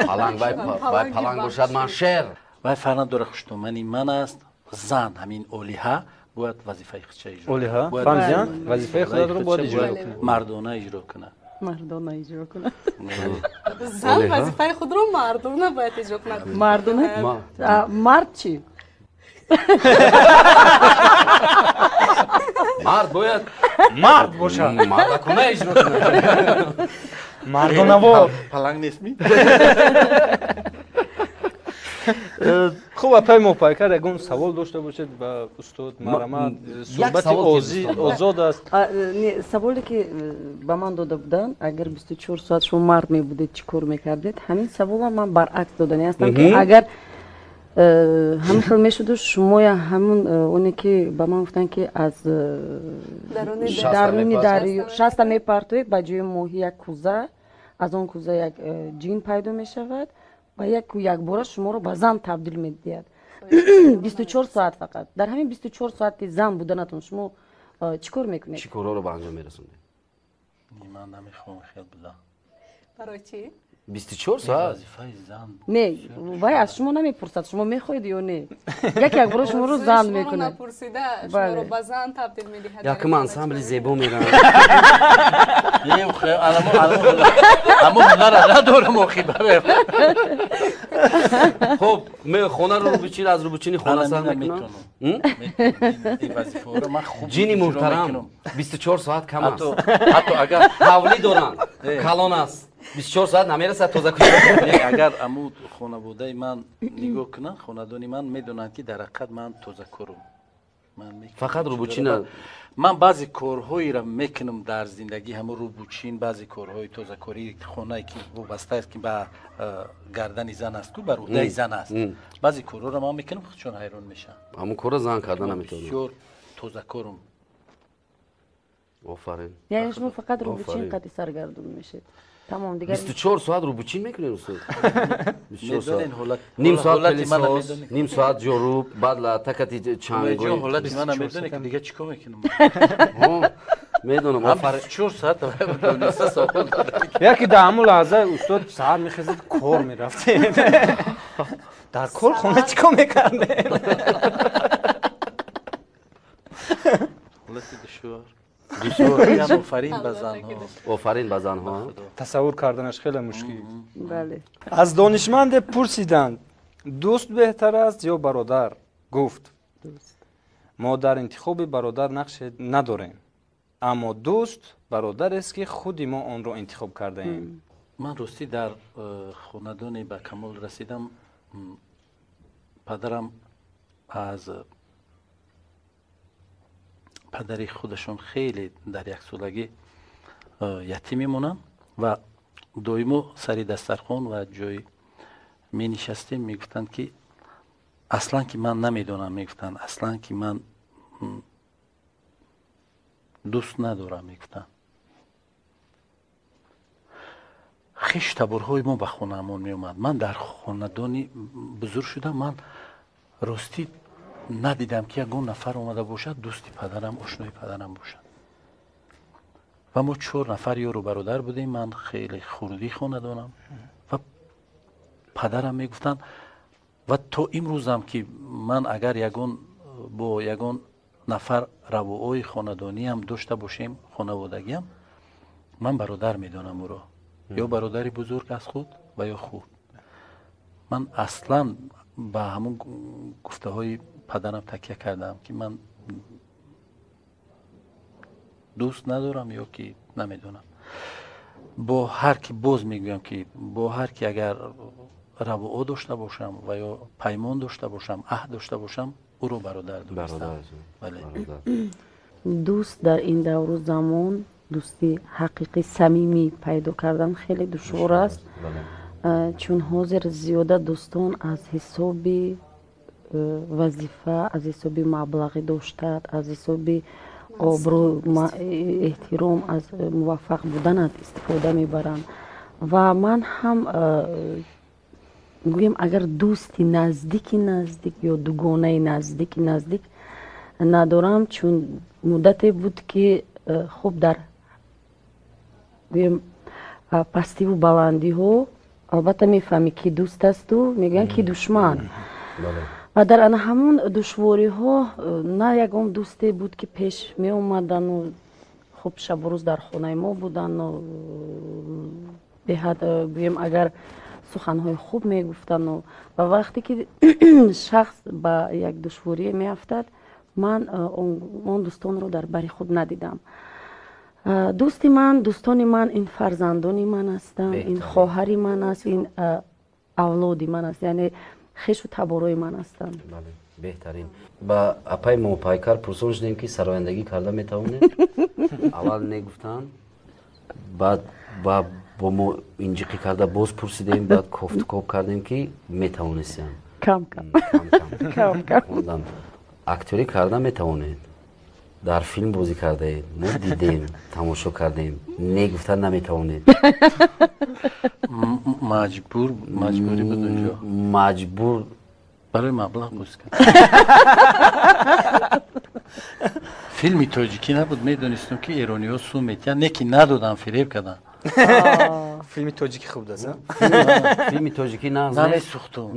Паланг вай паланг бошад, ман шер. Вай фарқ надорад, хуштомани ман аст. Зан ҳамин олиҳа бояд вазифаи худша иҷро олиҳа, фаҳмидам, вазифаи худро бояд иҷро кунад. Мардона иҷро кунад. Мардона иҷро кунад. Зан вазифаи худро мардона бояд иҷро кунад. Мардона? Мард чӣ? Мард бояд мард бошад. Мардакуна иҷро кунад. Мардонавор. Паланг нестми? Хуб, апай Моҳпайкар, ягон савол дошта бошед ба устод Марҳамат? Суҳбати озод аст. Саволе ки ба ман дода буданд, агар 24 соат шумо мард мебудед, чӣ кор мекардед? Ҳамин саволам ман баръакс додани ҳастам, ки агар ҳамин хел мешуду шумоя ҳамун оне ки ба ман гуфтанд, ки аз даруни дарё шаста мепартоед, ба ҷои моҳӣ як кӯза, аз он кӯза як ҷин пайдо мешавад ва якбора шуморо ба зан табдил медиҳад. 24 соат фақат. Дар ҳамин 24 соати зан буданатон шумо чӣ кор мекунед? Чӣ корҳоро ба анҷом мерасонед? Ман намехоҳам хел будам. Барои чӣ? 24 соат? Вазифаи зан. Не, вай аз шумо намепурсад, шумо мехоҳед ё не. Як якбора шуморо зан мекунад. Напурсида, шуморо ба зан табдил медиҳад. Якум ансамбли зебо меравад. Не, аммо ҳунара надорам охи барои. Хуб, хонаро рӯбучин, аз рӯбучини хона сар мекунам. Вазифаро ман хуб ҷини муҳтарам, 24 соат кам аст. Ҳатто агар ҳавлӣ доранд, калон аст. 24 соат намерасад тоза кунад. Агар аму хонаводаи ман нигоҳ кунанд, хонадони ман медонанд, ки дар ҳақиқат ман тозакорум. Фақат рӯбучина. Ман баъзе корҳоеро мекунам дар зиндагӣ, ҳамун рӯбучин, баъзе корҳои тозакории хонае ки вобаста аст, ки ба гардани зан аст, ку бар уҳдаи зан аст. Баъзе корҳоро ман мекунам, худшон ҳайрон мешаванд. Ҳамун корро зан карда наметавонад. Бисёр тозакорум. Офарин. Яъне шумо фақат рӯбучин қадди саргардон мешед. Тамом, дигар 24 соат рӯбучин мекунед, устод? 24 соат. Ним Ним соат пылесос, ним соат ҷоруб, баъд латакати чангой. Ҳолати мана медонед, ки дига чӣ кор мекунам? Медонам, офарин. 24 соат дониста савол додам. Яке дар ҳамон лаҳза устод саҳар мехезад, кор мерафтед. Дар кор хона чӣ кор мекардед? Ҳолати душвор. Офарин ба занҳо. Офарин ба занҳо. Тасаввур карданаш хеле мушкил. Бале. Аз донишманде пурсиданд, дӯст беҳтар аст ё бародар? Гуфт: мо дар интихоби бародар нақше надорем, аммо дӯст бародарест, ки худи мо онро интихоб кардаем. Ман ростӣ дар хонадоне ба камол расидам. Падарам аз падари худашон хеле дар яксолагӣ ятим мемонанд ва доимо сари дастархон ва ҷой менишастем, мегуфтанд, ки аслан ки ман намедонам, мегуфтанд, аслан ки ман дӯст надорам, мегуфтанд. Хеш таборҳои мо ба хонаамон меомад. Ман дар хонадони бузург шудам, ман ростӣ надидам, ки ягон нафар омада бошад, дӯсти падарам, ошнои падарам бошад. Ва мо 4 нафар ёру бародар будем. Ман хеле хурдӣ хонадонам ва падарам мегуфтанд, ва то имрӯзам ки ман агар ягон бо ягон нафар равоҳои хонадониам дошта бошем, хонаводагиам, ман бародар медонам ӯро, ё бародари бузург аз худ ва ё хурд. Ман аслан ба ҳамун гуфтаҳои падарам такя кардам, ки ман дӯст надорам ё ки намедонам. Бо ҳар ки боз мегӯям, ки бо ҳар ки агар равоҳо дошта бошам ва ё паймон дошта бошам, аҳд дошта бошам, ӯро бародар донистам. Дӯст дар ин давру замон, дӯсти ҳақиқӣ самимӣ пайдо кардан хеле душвор аст, чун ҳозир зиёда дӯстон аз ҳисоби вазифа, аз ҳисоби маблағӣ доштад, аз ҳисоби обрӯ, эҳтиром, аз муваффақ буданат истифода мебаранд. Ва ман ҳам гӯем, агар дӯсти наздики наздик ё дугонаи наздики наздик надорам, чун муддате буд, ки хуб дар гӯем пастиву баландиҳо албатта мефаҳмӣ, ки дӯст асту мегӯянд, ки душман. Ва дар ана ҳамун душвориҳо на ягон дӯсте буд, ки пеш меомадану Хуб, шабу рӯз дар хонаи мо буданд, беҳад гӯем агар суханҳои хуб мегуфтанд. Ва вақте ки шахс ба як душворие меафтад, ман он дӯстонро дар бари худ надидам. Дӯсти ман, дӯстони ман ин фарзандони ман ҳастанд, ин хоҳари ман аст, ин авлоди ман аст, яъне хешу таборои ман ҳастанд. Беҳтарин. Ба апаи Моҳпайкар пурсон шудем, ки сарояндагӣ карда метавонед? Аввал негуфтанд, баъд бо мо инҷиқӣ карда боз пурсидем, баъд кофтукоб кардем, ки метавонистем. Кам кам. Кам кам. Актёрӣ карда метавонед? Дар филм бозӣ кардаед, мо дидем, тамошо кардем. Не гуфта наметавонед. Маҷбур, маҷбурӣ буд унҷо. Маҷбур. Барои маблағ бозӣ кард. Филми тоҷикӣ набуд, медонистам, ки эрониҳо сум метиҳанд, не ки надодам, фиреб кардам. Филми тоҷикӣ хуб аст. Филми тоҷикӣ нағз.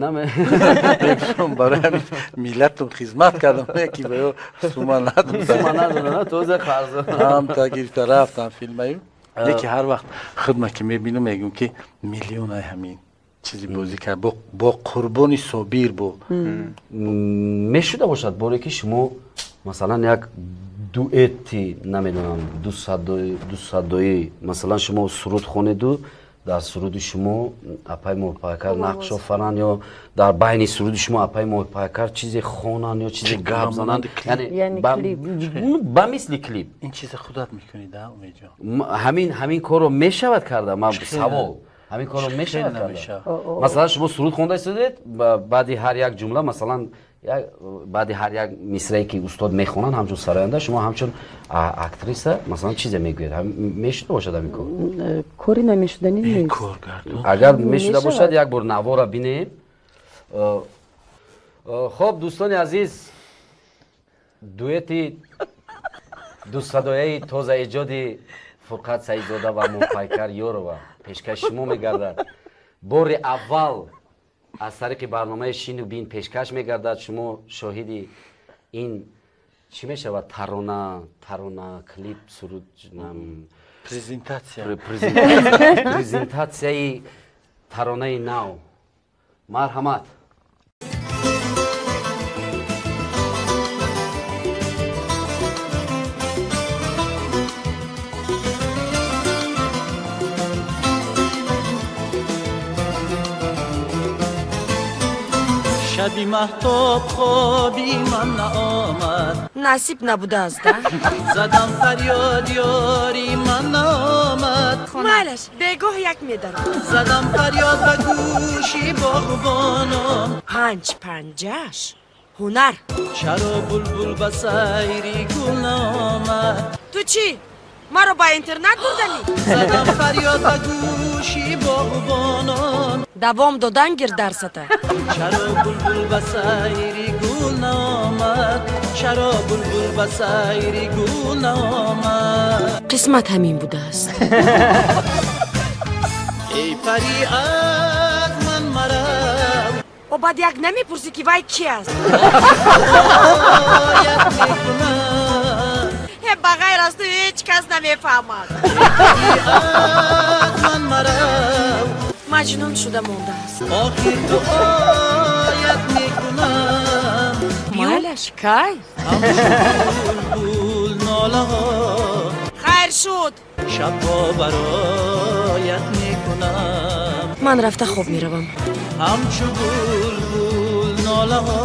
Намесӯхтум, барои ҳамин миллатум хизмат кардам, не ки ба ё сума надодам. Сума надодам, тоза қарз. Ҳамта гирифта рафтам филмаю. Леки ҳар вақт худма ки мебинам, мегӯм, ки миллионай ҳамин чизи бозӣ кард бо Қурбони Собир бо. Мешуда бошад боре, ки шумо масалан як дуэти, намедонам, дусадоӣ, масалан, шумо суруд хонеду дар суруди шумо апаи Моҳпайкар нақш офаранд, ё дар байни суруди шумо апаи Моҳпайкар чизе хонанд ё чизе гап зананд, ба мисли клип? Ин чиза худат мекунӣ да, Умедҷон? Ҳамин корро мешавад карда? Ман савол, ҳамин корро мешавад карда? Масалан, шумо суруд хонда истодед, баъди ҳар як ҷумла, масалан, баъди ҳар як мисрае, ки устод мехонанд ҳамчун сароянда, шумо ҳамчун актриса, масалан, чизе мегӯед. Мешуда бошад ҳамин кор? Кори намешуданӣ нест. Агар мешуда бошад, як бор навора бинем. Хоб, дӯстони азиз, дуэти дусадояи тозаэҷоди Фурқат Саидзода ва Моҳпайкар Ёрова пешкаши шумо мегардад. Бори аввал аз тариқи барномаи «Шину бин» пешкаш мегардад. Шумо шоҳиди ин чӣ мешавад, тарона, клип, суруд? Презентатсия. Презентатсияи таронаи нав. Марҳамат. Шаби маҳтоб хоби ман наомад. Насиб набудааст да. Задам фарёд, ёри ман наомад. Майлаш, бегоҳ як медарам. Задам фарёд ба гӯши боғбонон. Панҷ панҷаш ҳунар. Чаро булбул ба сайри гул наомад? Ту чӣ, маро ба интернат бурданӣ? Задам фарёд ба гӯши боғбонон. Давом додан гир дарсата. Чаро булбул ба сайри гул наомад? Чаро булбул ба сайри гул наомад? Қисмат ҳамин будааст. Эй пари, аз ман марав. О, баъд як намепурсӣ, ки вай ки аст? Оят мекунам. Ба ғайр аз ту ҳеҷ кас намефаҳмад. Аз ман марав. Маҷнун шуда мондааст. Охир дуоят мекунам. Майлаш, кай? Булбул нолаҳо. Хайр шуд. Шабҳо бароят мекунам. Ман рафта хоб меравам. Ҳамчу булбул нолаҳо.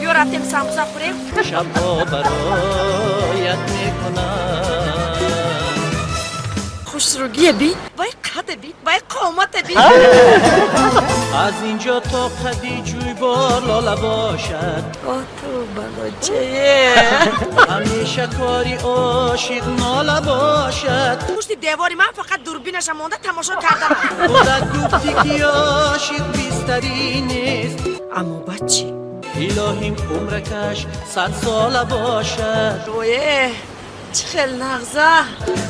Биё, рафтем, самбуса хӯрем. Шабҳо бароят мекунам. Хушрӯгия бин, вай қада бин, вай қомата бин. Аз инҷо то қади ҷӯйбор лола бошад. О, ту балочае. Ҳамеша кори ошиқ нола бошад. Пушти девори ман фақат дурбинаша монда тамошо кардам. Худат гуфтӣ, ки ошиқ бистарӣ нест. Аммо баъд чӣ? Илоҳим, умракаш садсола бошад. Ое, чӣ хел нағза.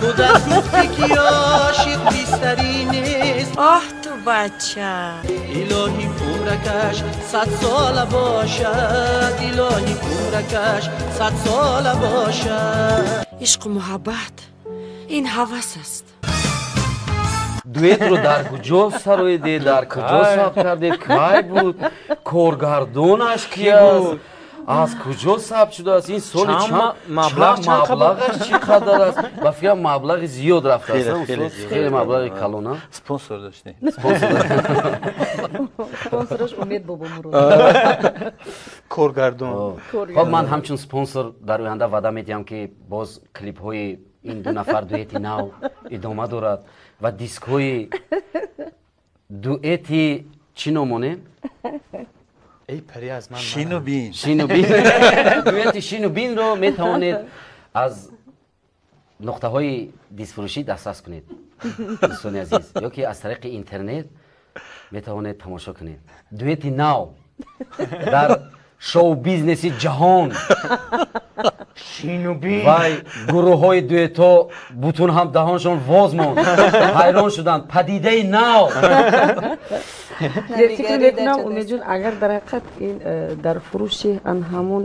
Худат гуфтӣ, ки ошиқ бистарӣ нест. Оҳ, ту бача. Илоҳим, умракаш садсола бошад. Илоҳим, умракаш садсола бошад. Ишқу муҳаббат ин ҳавас аст. Дуэтро дар куҷо сароидед, дар куҷо сабт кардед, кай буд, коргардонаш ки аст, аз куҷо сабт шудааст, ин соли чанд, маблағаш чӣ қадар аст? Ба фикрам маблағи зиёд рафтааст, хеле маблағи калона. Спонсор доштем. Спонсораш Умед Бобомурод. Коргардон. Хоб, ман ҳамчун спонсор дар оянда ваъда медиҳам, ки боз клипҳои ин ду нафар дуэти нав идома дорад ва дискҳои дуэти чӣ номонем? Эй пари аз ман шину бин. Шину бин. Дуэти шину бинро метавонед аз нуқтаҳои дискфурӯшӣ дастрас кунед, дӯстони азиз, ё ки аз тариқи интернет метавонед тамошо кунед. Дуэти нав дар шоу-бизнеси ҷаҳон. Шину бин. Вай гурӯҳҳои дуэтҳо бутун ҳам даҳоншон воз монд, ҳайрон шуданд. Падидаи нав. Фикр мекунам, Умедҷон, агар дар ҳақиқат ин дар фурӯши ан ҳамун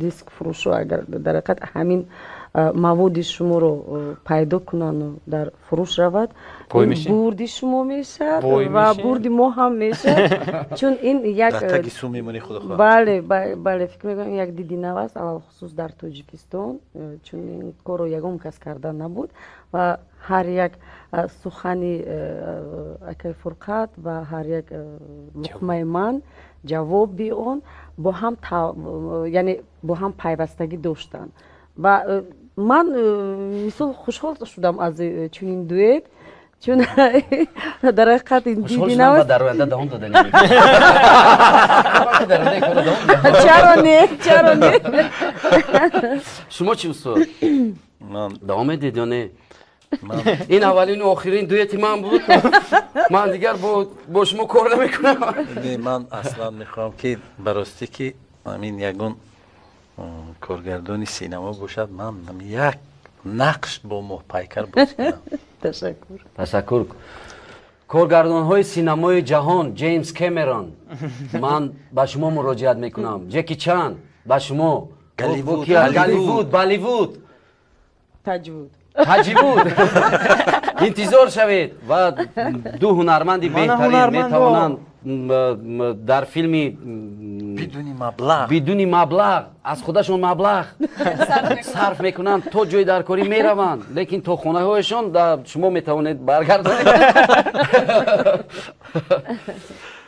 диск фурӯшо, агар дар ҳақиқат ҳамин маводи шуморо пайдо кунанду дар фурӯш равад, бурди шумо мешавад ва бурди мо ҳам мешавад, чун ин як бале, бале, фикр мекунам як диди нав аст, алалхусус дар Тоҷикистон, чун ин корро ягон кас карда набуд ва ҳар як сухани акай Фурқат ва ҳар як луқмаи ман ҷавоби он бо ҳам, яъне бо ҳам пайвастагӣ доштанд. Ва ман мисол хушҳол шудам аз чунин дуэт, чун дар ҳақиқат ин диди нав аст. Дар оянда давом додани. Чаро не, чаро не? Шумо чӣ, устод? Давом медиҳед ё не? Ин аввалину охирин дуэти ман буд. Ман дигар бо шумо кор намекунам. Не, ман аслан мехоҳам ки ба ростӣ ки ҳамин ягон коргардони синемо бошад, ман як нақш бо Моҳпайкар бозӣ кунам. Ташаккур. Ташаккур. Коргардонҳои синемои ҷаҳон, Ҷеймс Кэмерон, ман ба шумо муроҷиат мекунам. Ҷеки Чан, ба шумо. Голливуд, Болливуд, Таҷвуд. Таҷивуд. Интизор шавед ва ду ҳунарманди беҳтарин метавонанд дар филми бидуни маблағ аз худашон маблағ сарф мекунанд, то ҷои даркорӣ мераванд, лекин то хонаҳояшон шумо метавонед баргардонед.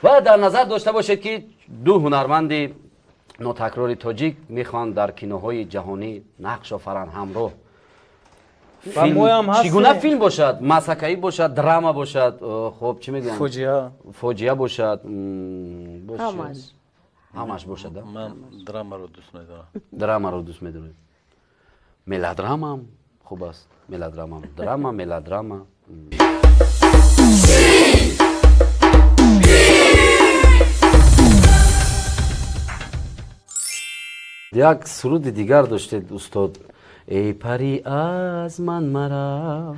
Ва дар назар дошта бошед, ки ду ҳунарманди нотакрори тоҷик мехоҳанд дар киноҳои ҷаҳонӣ нақш офаранд ҳамроҳ. Чӣ гуна филм бошад? Масакаӣ бошад, драма бошад, хоб чӣ мегӯянд? Фоҷиа. Фоҷиа бошад. Ҳамаш. Ҳамаш бошад, да? Ман драмаро дӯст медорам. Драмаро дӯст медоред. Мелодрамаам хуб аст. Мелодрамаам. Драма, мелодрама. Як суруди дигар доштед, устод. Эй пари аз ман марав.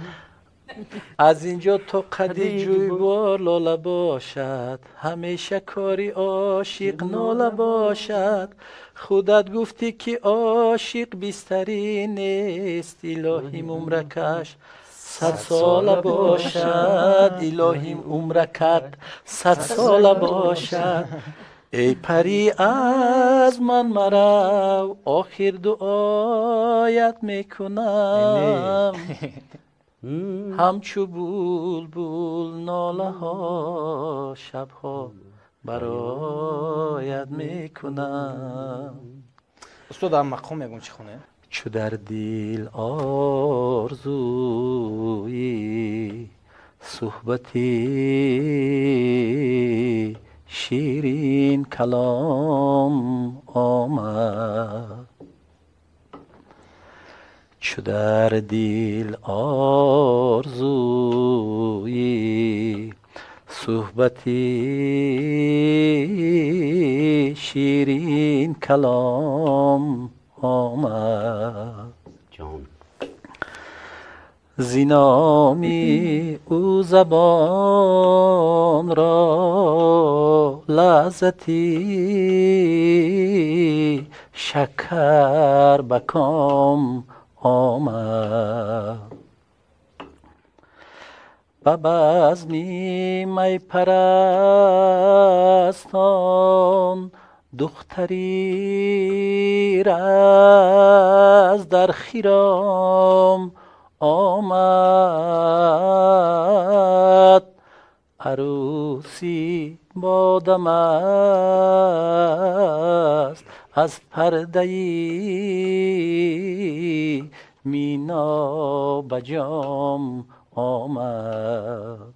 Аз инҷо то қади ҷӯйбор лола бошад, ҳамеша кори ошиқ нола бошад. Худат гуфтӣ ки ошиқ бистарӣ нест, илоҳим умракаш садсола бошад, илоҳим умракат садсола бошад. Эй пари аз ман марав, охир дуоят мекунам. Ҳамчу булбул нолаҳо шабҳо бароят мекунам. Устод, дар мақом ягон чӣ хонед? Чу дар дил орзуи суҳбати ширин калом омад, чу дар дил орзуи суҳбати ширин калом омад, зиноми ӯ забон ро лаззати шакар ба ком омад. Ба базми майпарастон духтари раз дар хиром омад. Арӯсӣ бодам аст аз пардаи мино ба ҷом омад.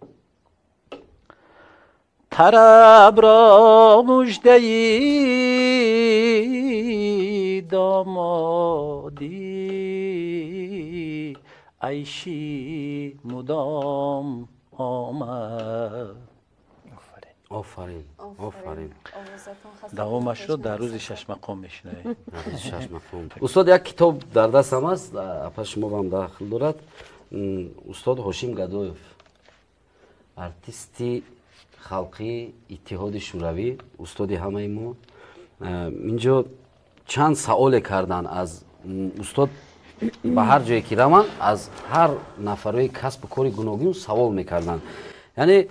Тараб ро муждаи домодӣ айши мудом омад. Офарин, офарин. Давомашро дар рӯзи шашмақом мешунавем. Шашмақом. Устод, як китоб дар дастам аст, апа шумо вам дахл дорад. Устод Ҳошим Гадоев, артисти халқии Иттиҳоди Шӯравӣ, устоди ҳамаи мо. Инҷо чанд саволе карданд аз устод, ба ҳар ҷое ки раванд, аз ҳар нафарои касбу кори гуногун савол мекарданд. Яъне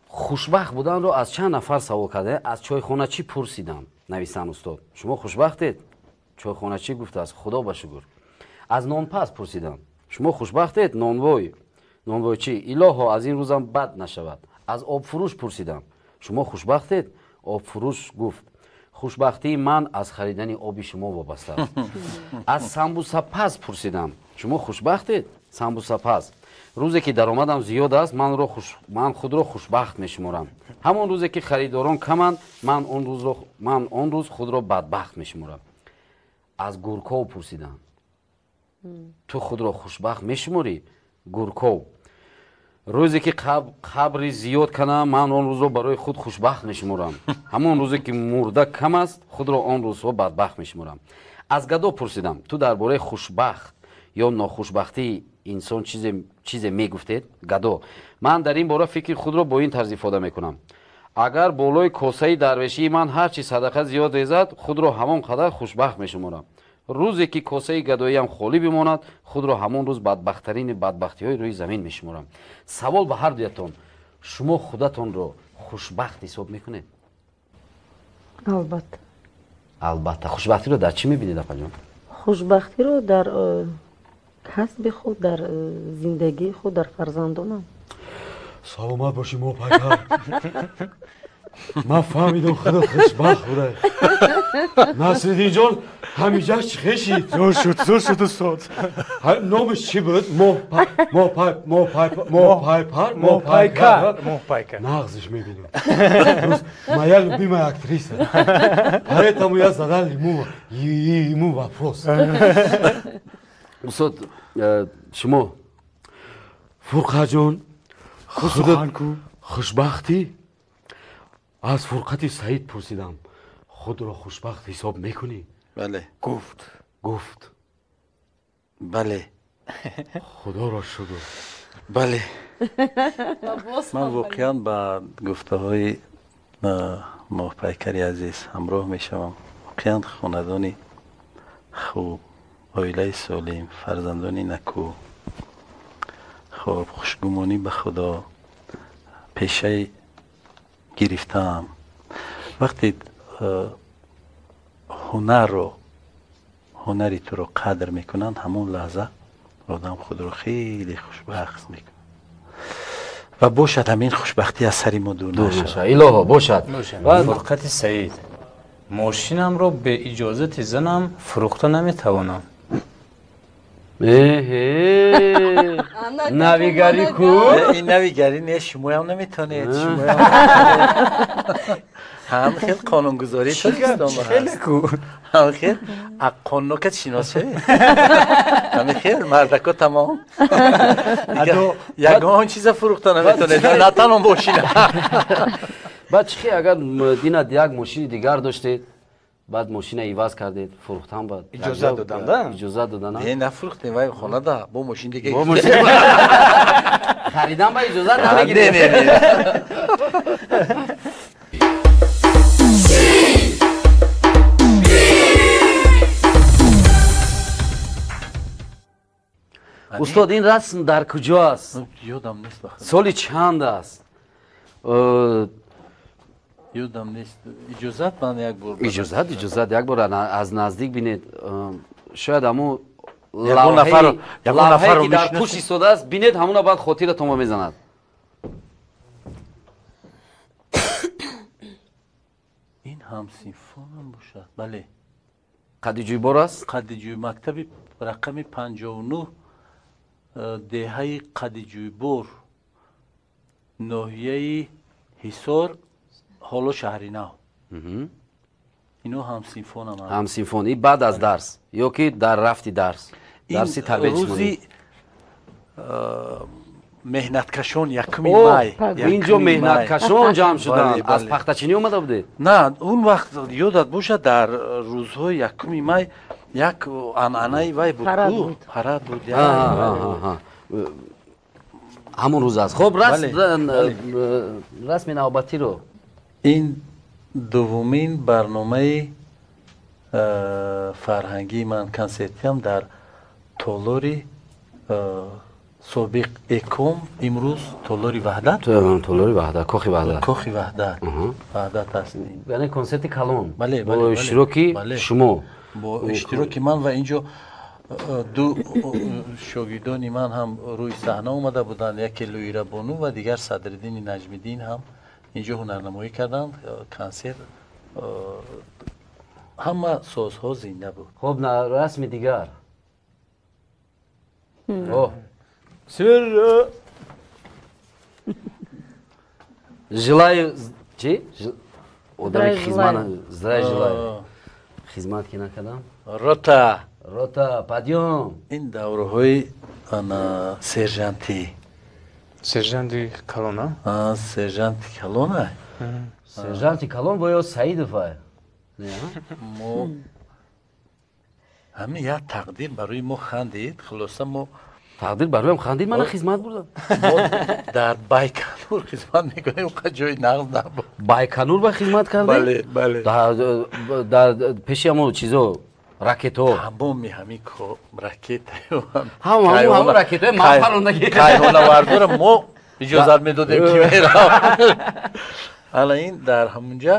хушбахт буданро аз чанд нафар савол карданд. Аз чойхоначӣ пурсидам, нависанд устод, шумо хушбахтед? Чойхоначӣ гуфтааст, худо ба шукр. Аз нонпаз пурсидам, шумо хушбахтед? Нонвой, нонвойчӣ, илоҳо аз ин рӯзам бад нашавад. Аз обфурӯш пурсидам, шумо хушбахтед? Обфурӯш гуфт, хушбахтии ман аз харидани оби шумо вобаста аст. Аз самбусапаз пурсидам, шумо хушбахтед? Самбусапаз, рӯзе ки даромадам зиёд аст, ман худро хушбахт мешуморам. Ҳамон рӯзе ки харидорон каманд, ман он рӯз худро бадбахт мешуморам. Аз Гурков пурсидам, ту худро хушбахт мешуморӣ? Гурков, рӯзе ки қабри зиёд канам, ман он рӯзро барои худ хушбахт мешуморам. Ҳамон рӯзе ки мурда кам аст, худро он рӯзҳо бадбахт мешуморам. Аз гадо пурсидам, ту дар бораи хушбахт ё нохушбахтии инсон чизе мегуфтед? Гадо, ман дар ин бора фикри худро бо ин тарз ифода мекунам. Агар болои косаи дарвешии ман ҳарчи садақа зиёд резад, худро ҳамон қадар хушбахт мешуморам. Рӯзе ки косаи гадоиам холӣ бимонад, худро ҳамон рӯз бадбахттарини бадбахтиҳои рӯи замин мешуморам. Савол ба ҳар дуятон, шумо худатонро хушбахт ҳисоб мекунед? Албатта. Албатта. Хушбахтиро дар чӣ мебинед, апаҷон? Хушбахтиро дар касби худ, дар зиндагии худ, дар фарзандонам. Саломат бошӣ, Моҳпайкар. Ман фаҳмидам худо хушбахт буда. Насриддинҷон ҳамиҷаш чӣ хешид? Зур шуд, зур шуд, устод. Номаш чӣ буд? Моҳпайпар, Моҳпайкар, Моҳпайкар. Нағзиш мебинам. Моя любимая актриса. Поэтому я задал ему вопрос. Устод, шумо Фурқаҷон, хушбахтӣ? Аз Фурқати Саид пурсидам, худро хушбахт ҳисоб мекунӣ? Бале. Гуфт. Гуфт. Бале. Худоро шукр. Бале. Ман воқеан ба гуфтаҳои Моҳпайкари азиз ҳамроҳ мешавам. Воқеан хонадони хуб, оилаи солим, фарзандони накӯ, хуб, хушгумонӣ ба Худо, пешаи гирифтаам. Вақте ҳунарро, ҳунари туро қадр мекунанд, ҳамон лаҳза одам худро хеле хушбахт мекунад. Ва бошад ҳамин хушбахтӣ аз сари мо дур нашавад. Илоҳо бошад. Фурқати Саид, мошинамро бе иҷозати занам фурӯхта наметавонам. Навигарӣ ку? Ин навигарӣ не, шумоям наметавонед. Ҳам хел қонунгузории Тоҷикистон ҳаст. Ҳам хел қонуно кат шинос шавед. Ҳамин хел мардако тамом. Ягон чиза фурӯхта наметавонед, на танҳо мошина. Баъд чӣ хел агар дина як мошини дигар доштед, баъд мошина иваз кардед, фурӯхтан баъд иҷозат доданд, да? Иҷозат доданд. Не, нафурӯхтем, вай хонада бо мошин дига. Бо мошин харидан ба иҷозат намегиред. Не, не, не. Устод, ин расм дар куҷо аст? Ёдам нест. Соли чанд аст? Ёдам нест. Иҷозат, ман як бор. Иҷозат, иҷозат, як бор аз наздик бинед. Шояд ҳамун лавҳае ки дар пушт истодааст, бинед, ҳамуна баъд хотиратонро мезанад. Ин ҳамсинфонам бошад. Бале. Қадди ҷӯйбор аст? Қадди ҷӯй, мактаби рақами 59, деҳаи Қадди ҷӯйбор, ноҳияи Ҳисор, ҳоло шаҳри нав. Ино ҳамсинфонам. Ҳамсинфон. И баъд аз дарс ё ки дар рафти дарс? Дарси тарбияи ҷисмонӣ. Рӯзи меҳнаткашон, 1 май. Инҷо меҳнаткашон ҷамъ шуданд. Аз пахтачинӣ омада будед? На, он вақт ёдат бошад, дар рӯзҳои 1 май як анъанаи вай буд. Парад буд. Ҳамон рӯз аст. Хоб, расми навбатиро. Ин дуввумин барномаи фарҳангии ман, консертиам дар толори собиқ Эком, имрӯз толори Ваҳдат. Толори Ваҳдат, Кохи Ваҳдат. Кохи Ваҳдат. Ваҳдат аст. Яъне консерти калон. Бале, бо иштироки шумо. Бо иштироки ман ва инҷо ду шогирдони ман ҳам рӯи саҳна омада буданд, яке Луира Бону ва дигар Садриддини Наҷмиддин ҳам инҷо ҳунарнамоӣ карданд. Консерт ҳама созҳо зинда буд. Хоб, расми дигар. Желаю чи? Одами хизмат, здравия желаю. Хизмат ки накардам? Рота. Рота, подъём. Ин давраҳои сержантӣ. Сержанти калона? Сержанти калона. Сержанти калон боё Саидов ай. Мо ҳамин як тақдир барои мо хандид, хулоса мо тақдир бароям хандид, мана хизмат бурдам. Мо дар Байканур хизмат мекунем, қа ҷои нағз набуд. Байканур ба хизмат кардед? Бале, бале. Дар пеши ҳамон чизо ракетҳо. Тамоми ҳамин ракетаё. Ҳамон ракетҳои ман парондагӣ. Кайҳонавардора мо иҷозат медодем ки мерав. Ала ин дар ҳамунҷа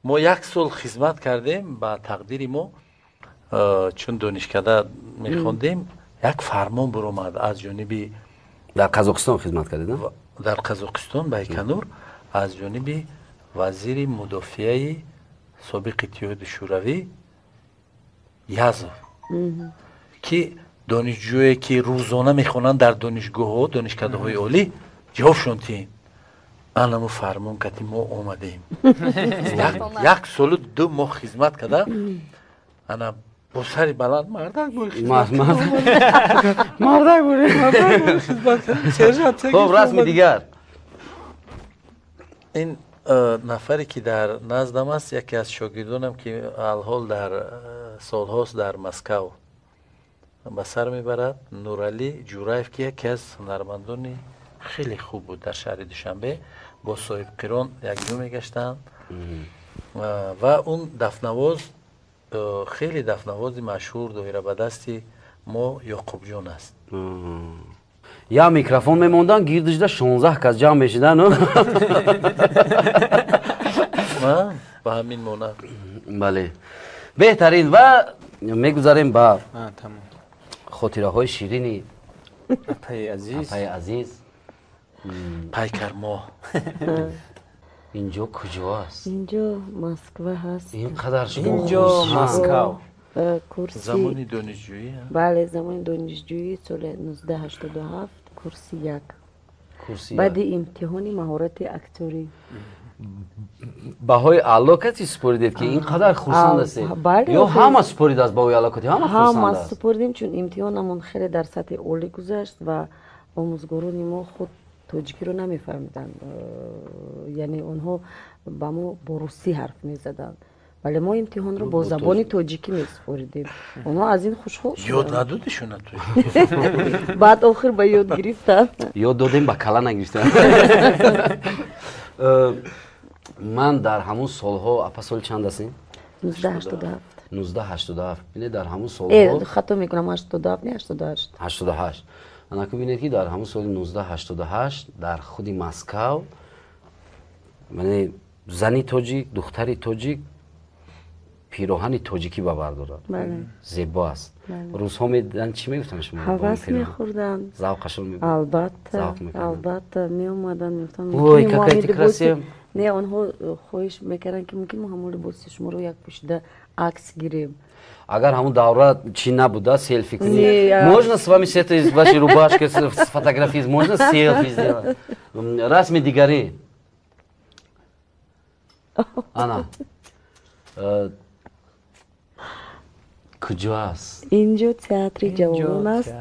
мо як сол хизмат кардем, ба тақдири мо чун донишкада мехондем, як фармон буромад аз ҷониби дар Қазоқистон хизмат кардед? Дар Қазоқистон, Байканур, аз ҷониби вазири мудофиаи собиқи Иттиҳоди Шӯравӣ Язов, ки донишҷӯе ки рӯзона мехонанд дар донишгоҳҳо, донишкадаҳои олӣ, ҷавобшон тиҳем. Анамо фармон кати мо омадем. Як солу 2 моҳ хизмат карда, ана бо сари баланд мардак бори хизмат. Мардак бори хизмат. Сержант. Хоб, расми дигар. Ин нафаре ки дар наздам аст, яке аз шогирдонам ки алҳол дар солҳост дар Москав ба сар мебарад, Нуралӣ Ҷураев, ки яке аз ҳунармандони хеле хуб буд дар шаҳри Душанбе, бо соҳибқирон якҷо мегаштанд ва он дафнавоз, хеле дафнавози машҳур доирабадасти мо Ёқубҷон аст. Я микрофон мемонданд, гирдишда 16 кас ҷамъ мешиданд. Ба ҳамин монанд. Бале. Беҳтарин ва мегузарем ба хотираҳои ширини апаи азиз. Апаи азиз. Пайкармо. Инҷо куҷо аст? Инҷо Москва ҳаст. Ин қадар шумо инҷо Москав. Курси замони донишҷӯӣ? Бале, замони донишҷӯӣ, соли 1987, курси 1. Баъди имтиҳони маҳорати актёрӣ. Баҳои аъло каси супоридед ки ин қадар хурсанд ҳастед? Ё ҳама супоридааст баҳои аъло кати? Ҳама хурсанд ҳама аст. Супоридем, чун имтиҳонамон хеле дар сатҳи олӣ гузашт ва омӯзгорони мо худ тоҷикиро намефаҳмиданд. Яъне онҳо ба мо бо русӣ ҳарф мезаданд. Вале мо имтиҳонро бо забони тоҷикӣ месупоридем. Онҳо аз ин хушҳол шуданд. Ёд надодишона тоҷикӣ? Баъд охир ба ёд гирифтанд. Ёд додем, ба кала нагирифтанд. Ман дар ҳамон солҳо, апа, соли чанд ҳастем? 1987. 1987 бинед, дар ҳамун солҳо хато мекунам, 87 не, 88. 88. Анаку бинед, ки дар ҳамун соли 1988 дар худи Москав яъне зани тоҷик, духтари тоҷик пироҳани тоҷикӣ ба бар дорад. Зебо аст. Русҳо медиданд, чӣ мегуфтанд шумо? Ҳавас мехӯрданд. Завқашон мебуд. Албатта, албатта, меомаданд, мегуфтанд: "Ой, какая ты красивая". Не, онҳо хоҳиш мекарданд, ки мумкин мо ҳамон либоси шуморо як пӯшида акс гирем. Агар ҳамун давра чӣ набуда, селфи кунӣ, можно с вами, с этой вашей рубашкой сфотографировать, можно селфи сделать? Расми дигарӣ ана куҷо аст? Инҷо театри ҷавонон аст.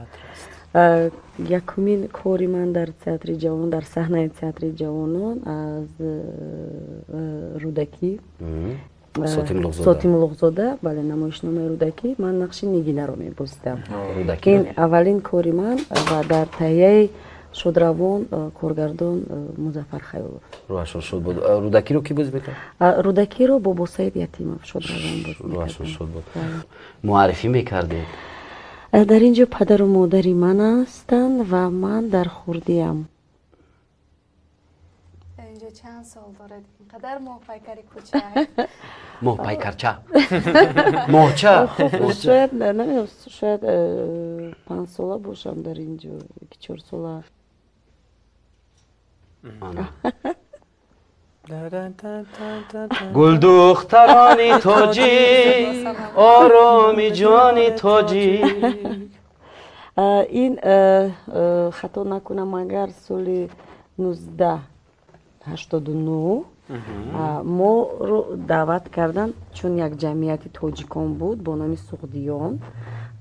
Якумин кори ман дар театри ҷавонон, дар саҳнаи театри ҷавонон аз Рӯдакӣ, Сотимуллоқзода, бале, намоишномаи Рӯдакӣ, ман нақши Нигинаро мебозидам. Ин аввалин кори ман ва дар таҳияи шодравон коргардон Музаффар Хаёлов. Рӯҳашон шод буд. Рӯдакиро кӣ бозӣ мекард? Рӯдакиро Бобосаиб Ятимов шодравон бозӣ. Рӯҳашон шод буд. Муаррифӣ мекардед? Дар ин ҷо падару модари ман ҳастанд ва ман дар хурдиам. Инҷо чанд сол доред? Инқадар моҳпайкари кӯчак. Моҳпайкарча, моҳча. Шояд, намедонам, шояд 5 сола бошам дар ин ҷо, ки 4 сола. Гулдухтарони тоҷик, ороми ҷони тоҷик. Ин, хато накунам агар, соли 1989 моро даъват карданд, чун як ҷамъияти тоҷикон буд бо номи Суғдиён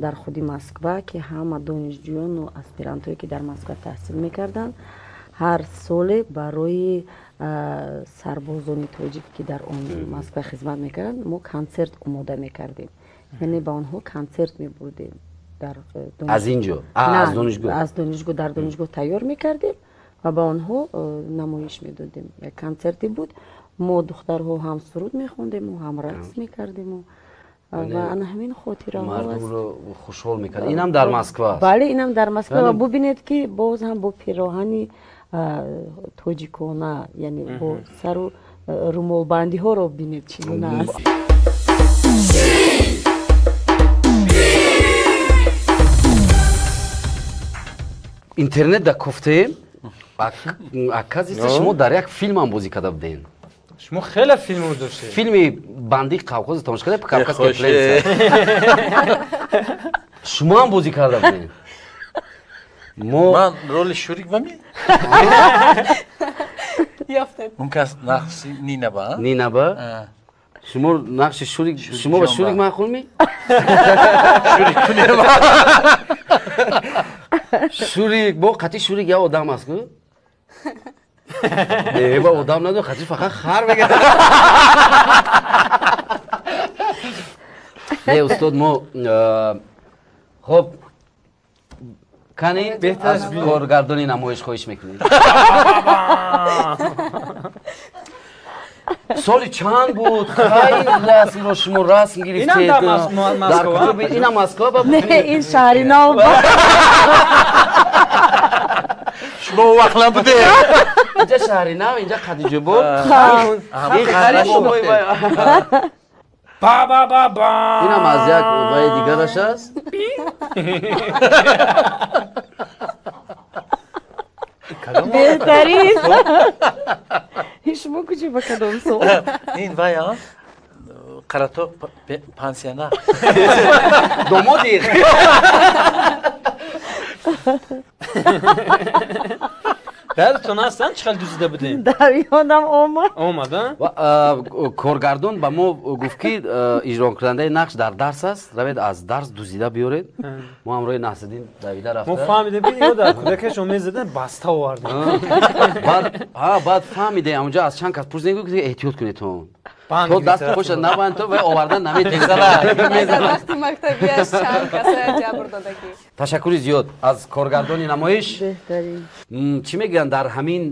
дар худи Москва, ки ҳама донишҷӯёну аспирантое, ки дар Москва таҳсил мекарданд, ҳар соле барои сарбозони тоҷик, ки дар он Москва хизмат мекарданд, мо консерт омода мекардем, яъне ба онҳо консерт мебурдем. Дар аз ин ҷо, аз донишгоҳ? Аз донишгоҳ, дар донишгоҳ тайёр мекардем ва ба онҳо намоиш медодем. Як консерте буд, мо духтарҳо ҳам суруд мехондему, ҳам рақс мекардему ва ана ҳамин хотираҳо. Мардумро хушҳол мекард. Инам дар Москва аст? Бале, инам дар Москва. Ва бубинед, ки боз ҳам бо пироҳани тоҷикона, яъне бо сару румолбандиҳоро бинед, чӣ гуна аст. Интернет да кофтем, оказывается, шумо дар як филмам бозӣ карда будем. Шумо хеле филмро доштед. Филми банди Қавқози тамошо карда, "Кавказская пленница", шумоам бозӣ карда будем. Мо ман роли Шурик бами он кас нақши Нинаба. Нинаба, шумо нақши Шурик. Шумо ба Шурик маъқул ми? Шурик кунем. Шурик бо қати Шурик як одам аст ку? Не, ба одам надо, қати фақат хар мега. Не, устод, мо хоб кани аз коргардони намоиш хоҳиш мекунем, соли чанд буд, кай расмро шумо расм гирифтед, дар куҷо? Инам Москва ба? Не, ин шаҳри нав. Шумо вақт набудед. Инҷа шаҳри нав, инҷа Қадиҷобод. Ба ба ба ба. Инам аз як ваи дигараш аст. Беҳтарин. Шумо куҷо, ба кадом сол? Ин вай Қаратоқ пансиона. Домоди. Дардтон ҳастанд, чӣ хел дузида будем? Дар ёдам омад. Омад, Коргардон ба мо гуфт, ки иҷрокунандаи нақш дар дарс аст, равед аз дарс дузида биёред. Мо ҳамроҳи Насриддин давида рафта. Мо фаҳмидем, ки дар кӯдакашон мезадан, баста овардем. Баъд фаҳмидем, онҷо аз чанд кас пурсидем, ки эҳтиёт кунедтон, то даст поша набанд, то вай овардан наметавонад. Вақти мактабиаш чанд каса ҷабр додагӣ. Ташаккури зиёд аз коргардони намоиш. Чӣ мегӯянд, дар ҳамин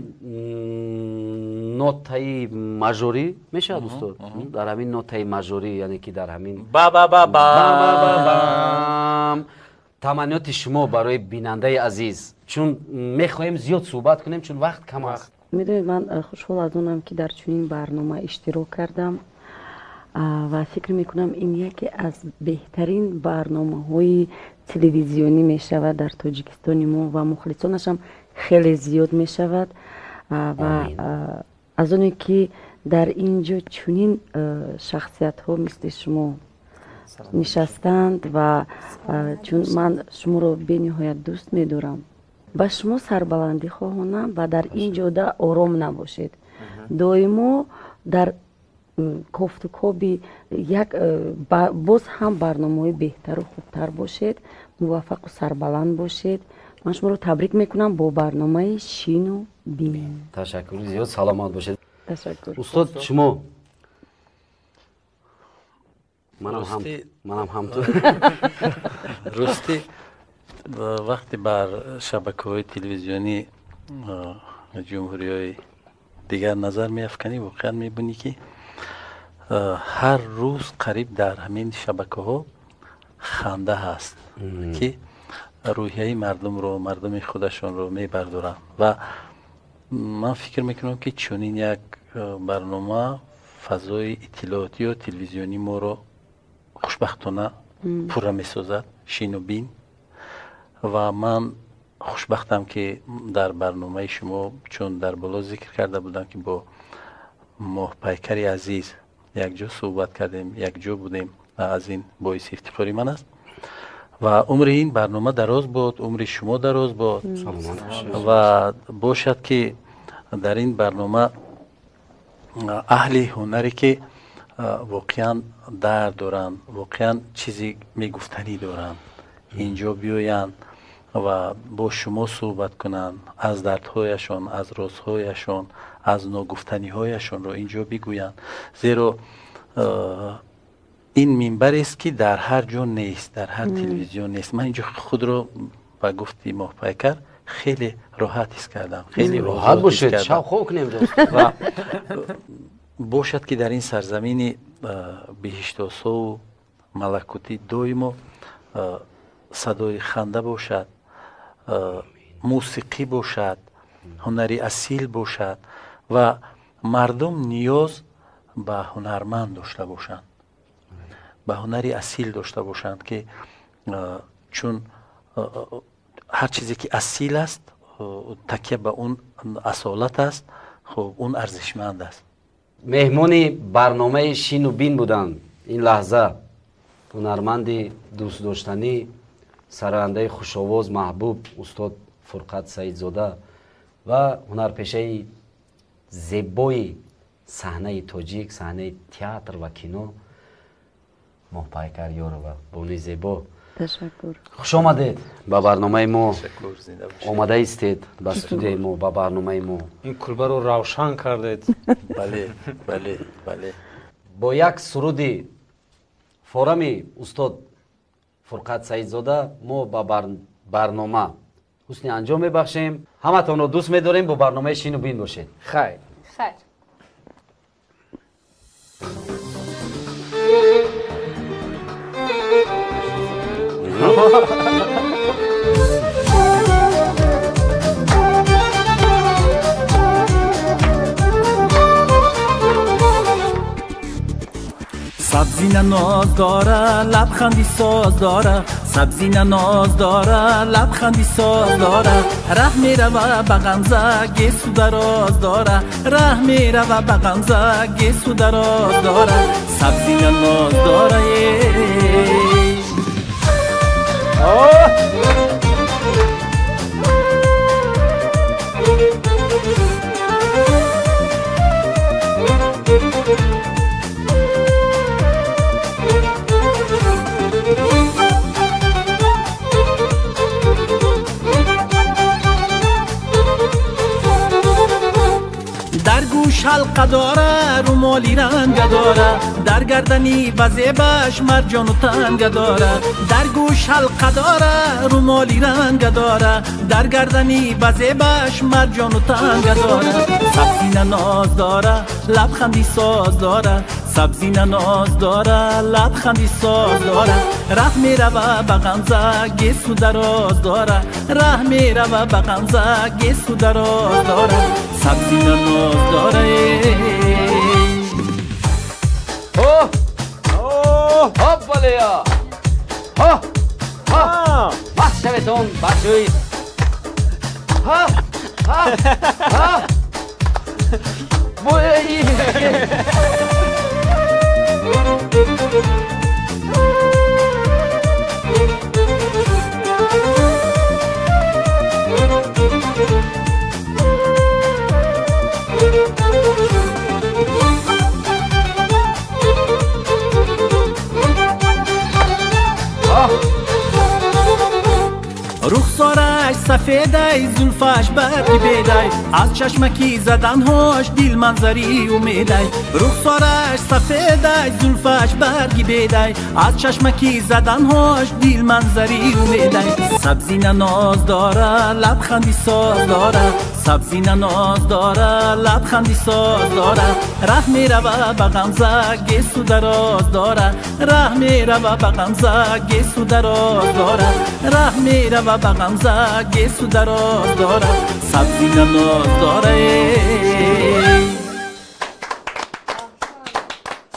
нотаи мажорӣ мешавад, устод, дар ҳамин нотаи мажорӣ, яъне ки дар ҳамин ба ба ба ба ба таманниёти шумо барои бинандаи азиз, чун мехоҳем зиёд суҳбат кунем, чун вақт кам аст. Медонед, ман хушҳол аз онам, ки дар чунин барнома иштирок кардам ва фикр мекунам, ин яке аз беҳтарин барномаҳои телевизионӣ мешавад дар Тоҷикистони мо ва мухлисонашам хеле зиёд мешавад. Ва аз оне ки дар ин ҷо чунин шахсиятҳо мисли шумо нишастанд ва чун ман шуморо бениҳоят дӯст медорам, ба шумо сарбаландӣ хоҳонам ва дар ин ҷода ором набошед, доимо дар кофтукоби як боз ҳам барномаҳои беҳтару хубтар бошед, муваффақу сарбаланд бошед. Ман шуморо табрик мекунам бо барномаи Шину бин. Ташаккури зиёд, саломат бошед. Ташаккур. Устод, шумо? Манам ҳам ту. Рости, вақте бар шабакаҳои телевизионӣ ҷумҳуриҳои дигар назар меафканӣ, воқеан мебинӣ, ки ҳар рӯз қариб дар ҳамин шабакаҳо ханда ҳаст, ки рӯҳияи мардумро, мардуми худашонро мебардоранд. Ва ман фикр мекунам, ки чунин як барнома фазои иттилоотӣ ё телевизионии моро хушбахтона пурра месозад, Шину бин. Ва ман хушбахтам, ки дар барномаи шумо, чун дар боло зикр карда будам, ки бо Моҳпайкари азиз якҷо суҳбат кардем, якҷо будем, аз ин боиси ифтихори ман аст. Ва умри ин барнома дароз бод, умри шумо дароз бод ва бошад, ки дар ин барнома аҳли ҳунаре, ки воқеан дард доранд, воқеан чизе мегуфтанӣ доранд, инҷо биёянд ва бо шумо суҳбат кунанд, аз дардҳояшон, аз розҳояшон, аз ногуфтаниҳояшонро инҷо бигӯянд, зеро ин минбарест, ки дар ҳар ҷо нест, дар ҳар телевизион нест. Ман инҷо худро, ба гуфти Моҳпайкар, хеле роҳат ҳис кардам, хеле роҳат бошед, шаб хоб кунем. Ва бошад, ки дар ин сарзамини биҳиштосову малакутӣ доимо садои ханда бошад, мусиқӣ бошад, ҳунари асил бошад ва мардум ниёз ба ҳунарманд дошта бошанд, ба ҳунари асил дошта бошанд, ки чун ҳар чизе ки асил аст, такя ба он асолат аст, хуб, он арзишманд аст. Меҳмони барномаи Шину бин буданд ин лаҳза ҳунарманди дӯстдоштанӣ, сарояндаи хушовоз, маҳбуб устод Фурқат Саидзода ва ҳунарпешаи зебои саҳнаи тоҷик, саҳнаи театр ва кино Моҳпайкар Ёрова. Бонуи зебо, ташаккур. Хуш омадед ба барномаи мо, омада истед ба студияи мо, ба барномаи мо. Ин кулбаро равшан кардед. Бале, бале, бале. Бо як суруди форами устод Фурқат Саидзода мо ба барнома ҳусни анҷом мебахшем. Ҳаматонро дӯст медорем, бо барномаи Шину бин бошед. Хайр. Хайр. Сабзина ноз дора, лабханди соз дора, сабзина ноз дора, лабханди соз дора, раҳ мерава ба ғамза, гесу дароз дора, раҳ мерава ба ғамза, гесу дароз дора, сабзина ноз дора. Дар гӯш ҳалқа дора, румоли ранга дора, дар гардани ба зебаш марҷону танга дора, дар гӯш гӯш ҳалқа дора, румоли ранга дора, дар гардани ба зебаш марҷону танга дора. Сабзина ноз дора, лабханди соз дора, сабзина ноз дора, лабханди соз дора. Раҳ мерава ба ғамза, гесу дароз дора, раҳ мерава ба ғамза, гесу дароз дора. Сабзина ноз дора. Ҳоппалия! Ҳо! Ҳо! Маст шаветон, бачаҳои. Ҳа! Ҳа! Ҳа! Бои! Рухсораш сафедай, зулфаш барги бедай, аз чашмаки заданҳош дил манзари умедай. Рухсораш сафедай, зулфаш барги бедай, аз чашмаки заданҳош дил манзари умедай. Сабзина ноз дора, лабханди соз дора, сабзина ноз дора, лабханди соз дора. Раҳ мерава ба ғамза, гесу дароз дора, раҳ мерава ба ғамза, гесу дароз дора, раҳ мерава ба ғамза, гесу дароз дора. Сабзина ноз дора.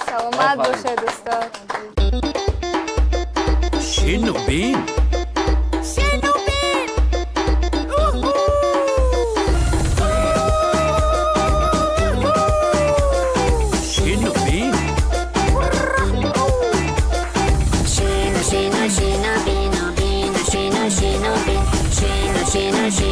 Саломат бошед, устод. Шину бин. Шину бин. Шину бин. Шину, шину, шину, бину, бину, шину, шину, бин. Шину, шину, шину.